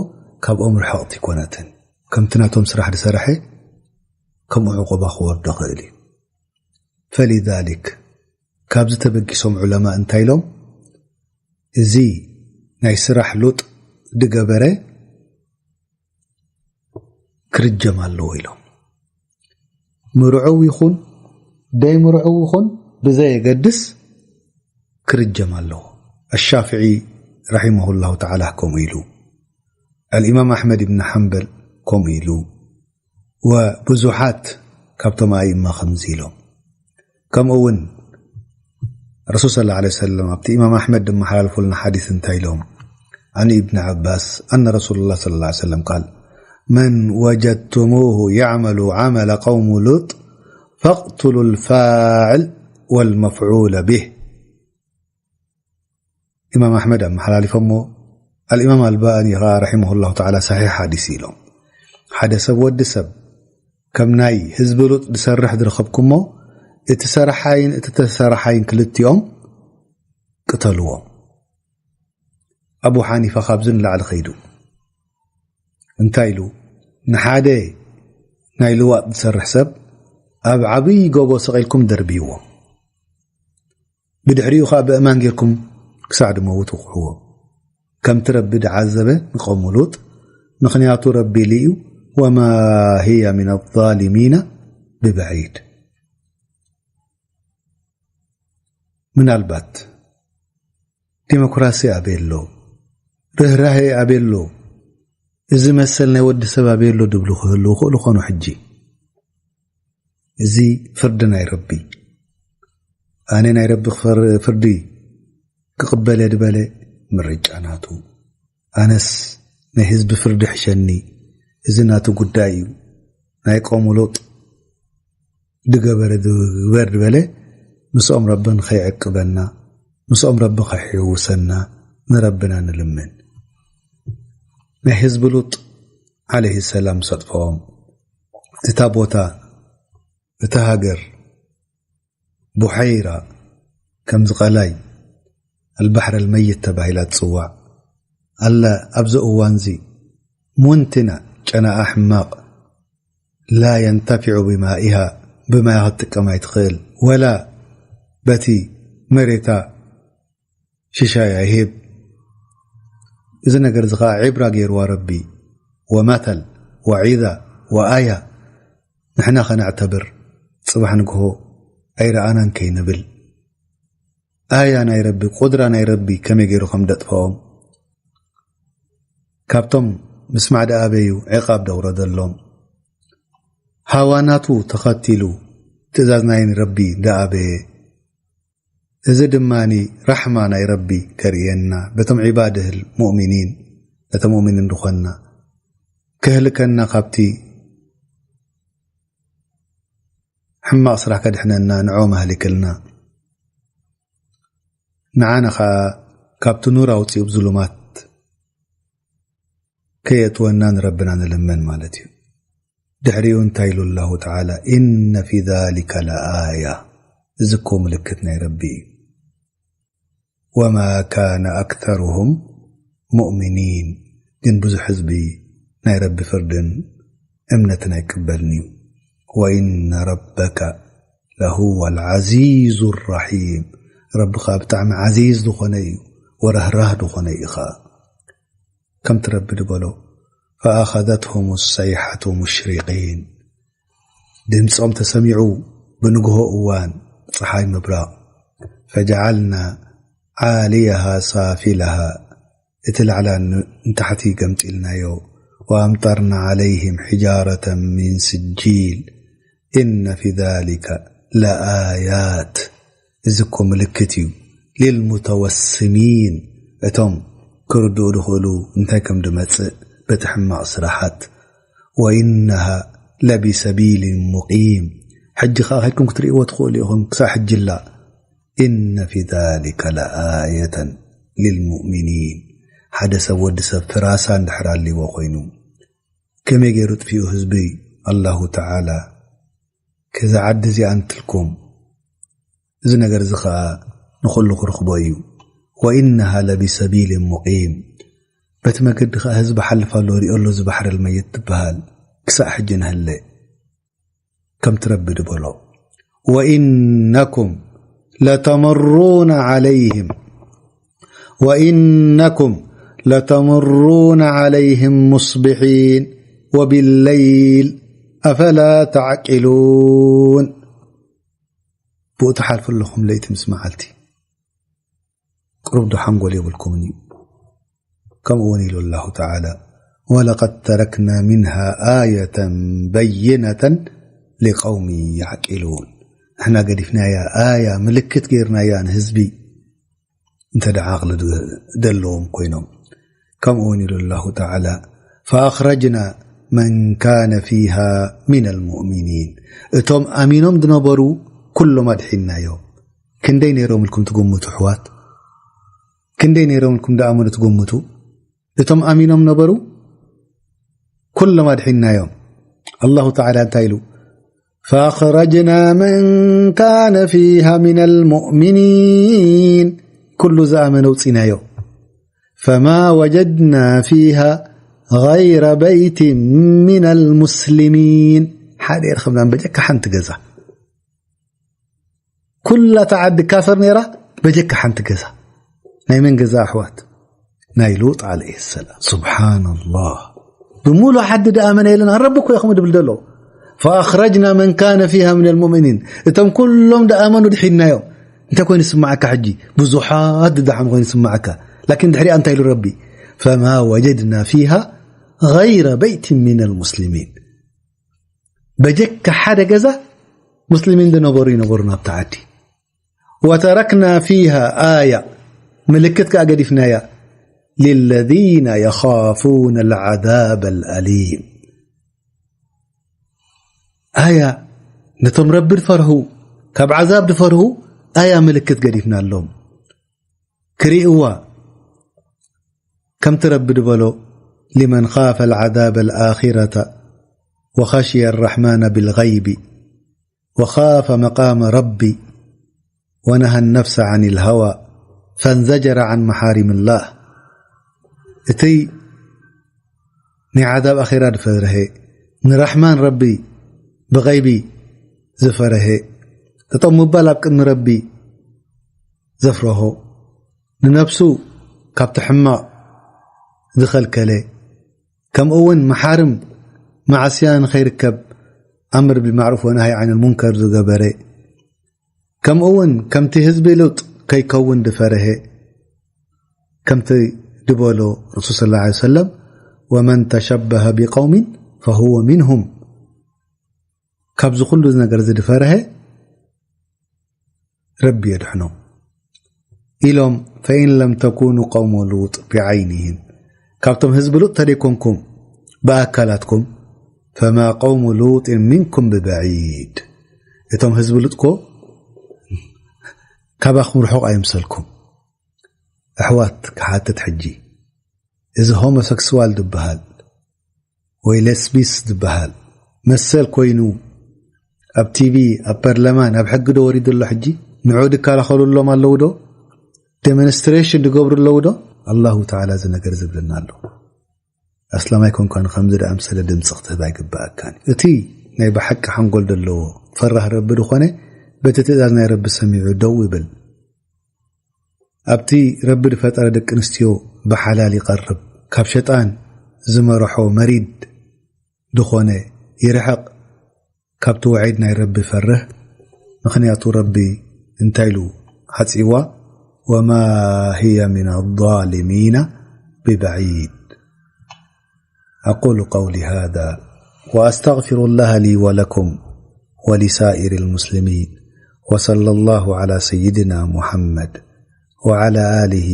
ካብኦም ርሕቕቲ ኣይኮነትን። ከምቲ ናቶም ስራሕ ዝሰረሐ ከምኡ ዕቁባ ክወርዶ ኽእል እዩ። ፈሊዛሊክ ካብዚ ተበጊሶም ዑለማ እንታይ ኢሎም? እዚ ናይ ስራሕ ሉጥ ዝገበረ ክርጀም ኣለዎ ኢሎም። ምርዑው ይኹን ደይምርዑው ይኹን ብዘየገድስ ክርጀም ኣለዎ። ኣሻፍዒ ረሒመሁላሁ ተዓላ ከምኡ ኢሉ፣ ኣልኢማም ኣሕመድ ኢብን ሓንበል ከምኡ ኢሉ፣ ወብዙሓት ካብቶም ኣእማ ከምዚ ኢሎም። ከምኡ እውን ረሱል ሰለላሁ ዐለይሂ ወሰለም ኣብቲ ኢማም ኣሕመድ ዝመሓላልፉልና ሓዲስ እንታይ ኢሎም? عن ابن عباس أن رسول الله صلى الله عليه وسلم قال: من وجدتموه يعمل عمل قوم لوط فاقتلوا الفاعل والمفعول به. ኢማም ኣሕመድ ኣመሓላሊፎሞ፣ ኣልኢማም ኣልባኒ ኸዓ ረሒመሁላሁ ተዓላ ሰሒሕ ሓዲስ ኢሎም። ሓደ ሰብ፣ ወዲ ሰብ ከም ናይ ህዝቢ ሉጥ ዝሰርሕ ዝረኸብኩሞ፣ እቲ ሰራሓይን እቲ ተሰራሓይን ክልቲኦም ቅተልዎም። ኣቡ ሓኒፋ ካብዚ ንላዕሊ ኸይዱ እንታይ ኢሉ? ንሓደ ናይ ልዋጥ ዝሰርሕ ሰብ ኣብ ዓብይ ጎቦ ሰቒልኩም ደርብይዎ። ብድሕሪኡ ኸዓ ብእማን ጌርኩም ክሳዕ ድመውት ውቕዕዎ። ከምቲ ረቢ ድዓዘበ ንቐውሙ ሉጥ፣ ምኽንያቱ ረቢ ኢሉ እዩ፣ ወማ ሂየ ሚነ ዛሊሚነ ብበዒድ። ምናልባት ዲሞክራሲ ኣበይ ኣሎ? ርህራሄ ኣበይ ኣሎ? እዚ መሰል ናይ ወዲ ሰብ ኣበይ ኣሎ ድብሉ ክህልዉ ክእሉ ኾኑ። ሕጂ እዚ ፍርዲ ናይ ረቢ፣ ኣነ ናይ ረቢ ክፈር-፣ ፍርዲ ክቕበል እየ ድበለ ምርጫ ናቱ። ኣነስ ናይ ህዝቢ ፍርዲ ሕሸኒ፣ እዚ ናቱ ጉዳይ እዩ። ናይ ቀውሙ ሉጥ ድገበረ ድግበር ድበለ ምስኦም ረቢ ንኸይዕቅበና፣ ምስኦም ረቢ ከይሕውሰና ንረብና ንልምን። ናይ ህዝቢ ሉጥ ዓለይሂ ሰላም ምስ ኣጥፍኦም፣ እታ ቦታ፣ እታ ሃገር ቡሐይራ ከምዚ ቀላይ ኣልባሕር ኣልመይት ተባሂላ ትጽዋዕ ኣላ። ኣብዚ እዋንዚ ሙንትና ጨናኣ ሕማቕ ላ የንተፊዑ ብማኢሃ፣ ብማያ ክትጥቀም ኣይትኽእል፣ ወላ በቲ መሬታ ሽሻይ ኣይህብ። እዚ ነገር እዚ ኸዓ ዒብራ ገይርዋ ረቢ፣ ወመተል፣ ወዒዛ፣ ወኣያ። ንሕና ኸነዕተብር፣ ጽባሕ ንግሆ ኣይረኣናን ከይንብል፣ ኣያ ናይ ረቢ፣ ቁድራ ናይ ረቢ ከመይ ገይሩ ከም ደጥፍኦም፣ ካብቶም ምስማዕ ደኣበዩ ዕቃብ ደውረደሎም፣ ሃዋናቱ ተኸቲሉ ትእዛዝ ናይ ረቢ ደኣበየ። እዚ ድማ ራሕማ ናይ ረቢ ከርእየና፣ በቶም ዒባድህል ሙእሚኒን እቶም ሙእሚኒን ዝኾንና፣ ከህልከና ካብቲ ሕማቕ ስራሕ ከድሕነና ንዖም ኣህሊክልና፣ ንዓና ኸኣ ካብቲ ኑር ኣውጺኡ ብዝሉማት ከየእትወና ንረብና ንልመን ማለት እዩ። ድሕሪኡ እንታይ ኢሉ ኣላሁ ተዓላ? "ኢነ ፊ ዛሊከ ለኣያ"፣ እዚ እኮ ምልክት ናይ ረቢ እዩ። "ወማ ካነ ኣክተሩሁም ሙእሚኒን"፣ ግን ብዙሕ ህዝቢ ናይ ረቢ ፍርድን እምነትን ኣይቅበልን እዩ። "ወኢነ ረበከ ለሁወ ልዓዚዙ ራሒም"፣ ረቢ ኸኣ ብጣዕሚ ዓዚዝ ዝኾነ እዩ፣ ወረህራህ ዝኾነ እዩ ኸኣ። ከምቲ ረቢ ዝበሎ፣ "ፈኣኸዘትሁም ሰይሓቱ ሙሽሪቂን"፣ ድምፆም ተሰሚዑ ብንግሆ እዋን ፀሓይ ምብራቕ፣ "ፈጀዓልና ዓሊያሃ ሳፊላሃ"፣ እቲ ላዕላ ን-፣ ንታሕቲ ገምጢልናዮ፣ "ወኣምጠርና ዓለይሂም ሒጃረተን ሚን ስጂል፣ ኢነ ፊ ዛሊከ ለኣያት"፣ እዚ እኮ ምልክት እዩ፣ "ሊልሙተወስሚን"፣ እቶም ክርድኡ ዝኽእሉ እንታይ ከም ዝመጽእ በቲ ሕማቕ ስራሓት፣ "ወኢነሃ ለቢሰቢሊን ሙቂም"፣ ሕጂ ኸኣ ከይድኩም ክትርእይዎ ትኽእሉ ኢኹም፣ ክሳብ ሕጂ ኣላ። "ኢነ ፊ ዛሊከ ለኣየተን ሊልሙእሚኒን"፣ ሓደ ሰብ ወዲ ሰብ ፍራሳ እንድሕር ኣልይዎ ኮይኑ፣ ከመይ ገይሩ ጥፊኡ ህዝቢ ኣላሁ ተዓላ? ከዛ ዓዲ እዚኣ እንትልኩም፣ እዚ ነገር እዚ ኸኣ ንኹሉ ክርኽቦ እዩ። "ወኢነሃ ለቢሰቢልን ሙቂም"፣ በቲ መገዲ ኸኣ ህዝቢ ሓልፍ ኣሎ፣ ሪኦ ኣሎ፣ እዚ ባሕሪ ልመይት ትበሃል ክሳእ ሕጂ ንህለ። ከምቲ ረቢ ዝበሎ፣ "ወኢነኩም ለተመሩነ ዓለይህም፣ ወኢነኩም ለተመሩነ ዓለይህም ሙስቢሒን ወቢለይል ኣፈላ ተዕቂሉን?" ብኡ ትሓልፉ ኣለኹም ለይቲ ምስ መዓልቲ። ቅሩብ ዶ ሓንጎል የብልኩምን እዩ? ከምኡ እውን ኢሉ ኣላሁ ተዓላ፣ "ወለቀድ ተረክና ሚንሃ ኣየተን በይነተን ሊቀውሚ ያዕቂሉን።" ንሕና ገዲፍናያ ኣያ፣ ምልክት ገይርናያ ንህዝቢ፣ እንተ ደኣ ዓቕሊ ድ-፣ ደለዎም ኮይኖም። ከምኡ እውን ኢሉ ኣላሁ ተዓላ፣ "ፈኣኽረጅና መን ካነ ፊሃ ሚነል ሙእሚኒን።" እቶም ኣሚኖም ዝነበሩ ኩሎም ኣድሒንናዮም። ክንደይ ነይሮም ኢልኩም ትግምቱ ኣሕዋት? ክንደይ ነይሮም ኢልኩም ደኣመኑ ትግምቱ? እቶም ኣሚኖም ነበሩ፣ ኩሎም ኣድሒንናዮም። ኣላሁ ተዓላ እንታይ ኢሉ? "ፈኣኽረጅና መን ካነ ፊሃ ሚነል ሙእሚኒን።" ኩሉ ዝኣመነ ኣውጺናዮ። "ፈማ ወጀድና ፊሃ ገይረ በይትን ሚነል ሙስሊሚን።" ሓደ ኣይረኸብናን፣ በጀካ ሓንቲ ገዛ። ኩላ እታ ዓዲ ካፈር ነይራ፣ በጀካ ሓንቲ ገዛ። ናይ መን ገዛ ኣሕዋት? ናይ ሉጥ ዓለይሂ ሰላም። ሱብሓነላህ። ብምሉእ ዓዲ ደኣ መን የለን፣ ረቢ እኮ እዩ ከምኡ ድብል ዘሎ። ፈኣኽረጅና መን ካነ ፊሃ ሚነል ሙእሚኒን። እቶም ኩሎም ደኣመኑ ድሒንናዮም። እንታይ ኮይኑ ይስምዓካ ሕጂ? ብዙሓት ድደሓኑ ኮይኑ ይስምዓካ። ላኪን ድሕሪኣ እንታይ ኢሉ ረቢ? "ፈማ ወጀድና ፊሃ ገይረ በይትን ሚነል ሙስሊሚን።" በጀካ ሓደ ገዛ ሙስሊሚን ዝነበሩ ይነበሩ ናብታ ዓዲ። "ወተረክና ፊሃ ኣያ"፣ ምልክት ከኣ ገዲፍናያ፣ "ሊለዚነ የኻፉነ ልዓዛበ ልኣሊም።" ኣያ፣ ነቶም ረቢ ዝፈርሁ፣ ካብ ዓዛብ ዝፈርሁ ኣያ ምልክት ገዲፍናሎም። ክርእይዋ፣ ከምቲ ረቢ ዝበሎ፣ "ሊመን ኻፈ ልዓዛበ ልኣኺረተ ወኸሽየ ራሕማነ ብልገይቢ ወኻፈ መቃመ ረቢ ወነሃ ነፍሰ ዓን ልሃዋ ፈንዘጀረ ዓን መሓሪም ላህ።" እቲ ናይ ዓዛብ ኣኼራ ዝፈርሀ፣ ንራሕማን ረቢ ብገይቢ ዝፈርሀ፣ ጠጠው ምባል ኣብ ቅድሚ ረቢ ዘፍረሆ፣ ንነፍሱ ካብቲ ሕማቕ ዝኸልከለ፣ ከምኡ እውን መሓርም ማዕስያ ንኸይርከብ ኣምር ብልማዕሩፍ ወነሃይ ዓን ልሙንከር ዝገበረ፣ ከምኡ እውን ከምቲ ህዝቢ ሉጥ ከይከውን ዝፈርሀ፣ ከምቲ ዝበሎ ረሱል ሰለላሁ ዐለይሂ ወሰለም፣ "ወመን ተሸበሀ ቢቀውሚን ፈሁወ ሚንሁም።" ካብዚ ኩሉ ነገር እዚ ዝፈርሀ ረቢ የድሕኖ። ኢሎም፣ "ፈኢን ለም ተኩኑ ቀውመ ሉጥ ቢዓይኒህም፣ ካብቶም ህዝቢ ሉጥ ተደይኮንኩም ብኣካላትኩም ፈማ ቀውሙ ሉጢን ሚንኩም ብበዒድ፣ እቶም ህዝቢ ሉጥኮ ካባኹም ርሑቕ ኣይምሰልኩም። ኣሕዋት ክሓትት ሕጂ፣ እዚ ሆሞሰክስዋል ዝበሃል ወይ ለስቢስ ዝበሃል መሰል ኮይኑ ኣብ ቲቪ ኣብ ፓርላማን ኣብ ሕጊ ዶ ወሪዱ ኣሎ? ሕጂ ንዑ ድከላኸሉሎም ኣለዉ ዶ? ዴሞንስትሬሽን ድገብሩ ኣለዉ ዶ? ኣላሁ ተዓላ እዚ ነገር ዝብለና ኣሎ። ኣስላማይ ኮንካ ንከምዚ ደኣምሰለ ድምፂ ክትህብ ኣይግብኣካን። እቲ ናይ ብሓቂ ሓንጎል ዘለዎ ፈራህ ረቢ ዝኾነ በቲ ትእዛዝ ናይ ረቢ ሰሚዑ ደው ይብል። ኣብቲ ረቢ ዝፈጠረ ደቂ ኣንስትዮ ብሓላል ይቐርብ። ካብ ሸጣን ዝመረሖ መሪድ ዝኾነ ይርሕቕ። ካብቲ ውዒድ ናይ ረቢ ይፈርህ። ምኽንያቱ ረቢ እንታይ ኢሉ ዓፂዋ? ወማ ህየ ሚን ኣዛሊሚና ብበዒድ። أقول قولي هذا وأستغفر الله لي ولكم ولسائر المسلمين، وصلى الله على سيدنا محمد وعلى آله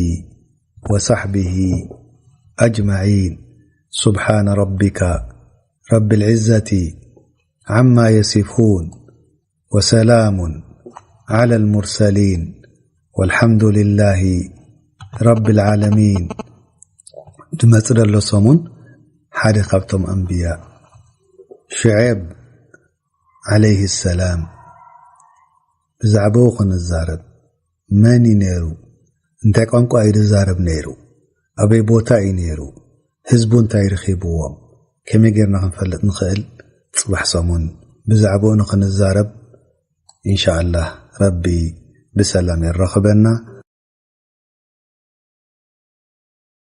وصحبه أجمعين. سبحان ربك رب العزة عما يصفون، وسلام على المرسلين، والحمد لله رب العالمين. ድመጽእ ዘሎ ሰሙን ሓደ ካብቶም ኣንብያ ሽዔብ ዓለይሂ ሰላም ብዛዕባኡ ክንዛረብ። መን እዩ ነይሩ? እንታይ ቋንቋ እዩ ዝዛረብ ነይሩ? ኣበይ ቦታ እዩ ነይሩ? ህዝቡ እንታይ ረኺብዎም? ከመይ ጌርና ክንፈልጥ ንኽእል? ጽባሕ ሰሙን ብዛዕባኡ ንኽንዛረብ ኢንሻኣላህ። ረቢ ብሰላም የራኽበና።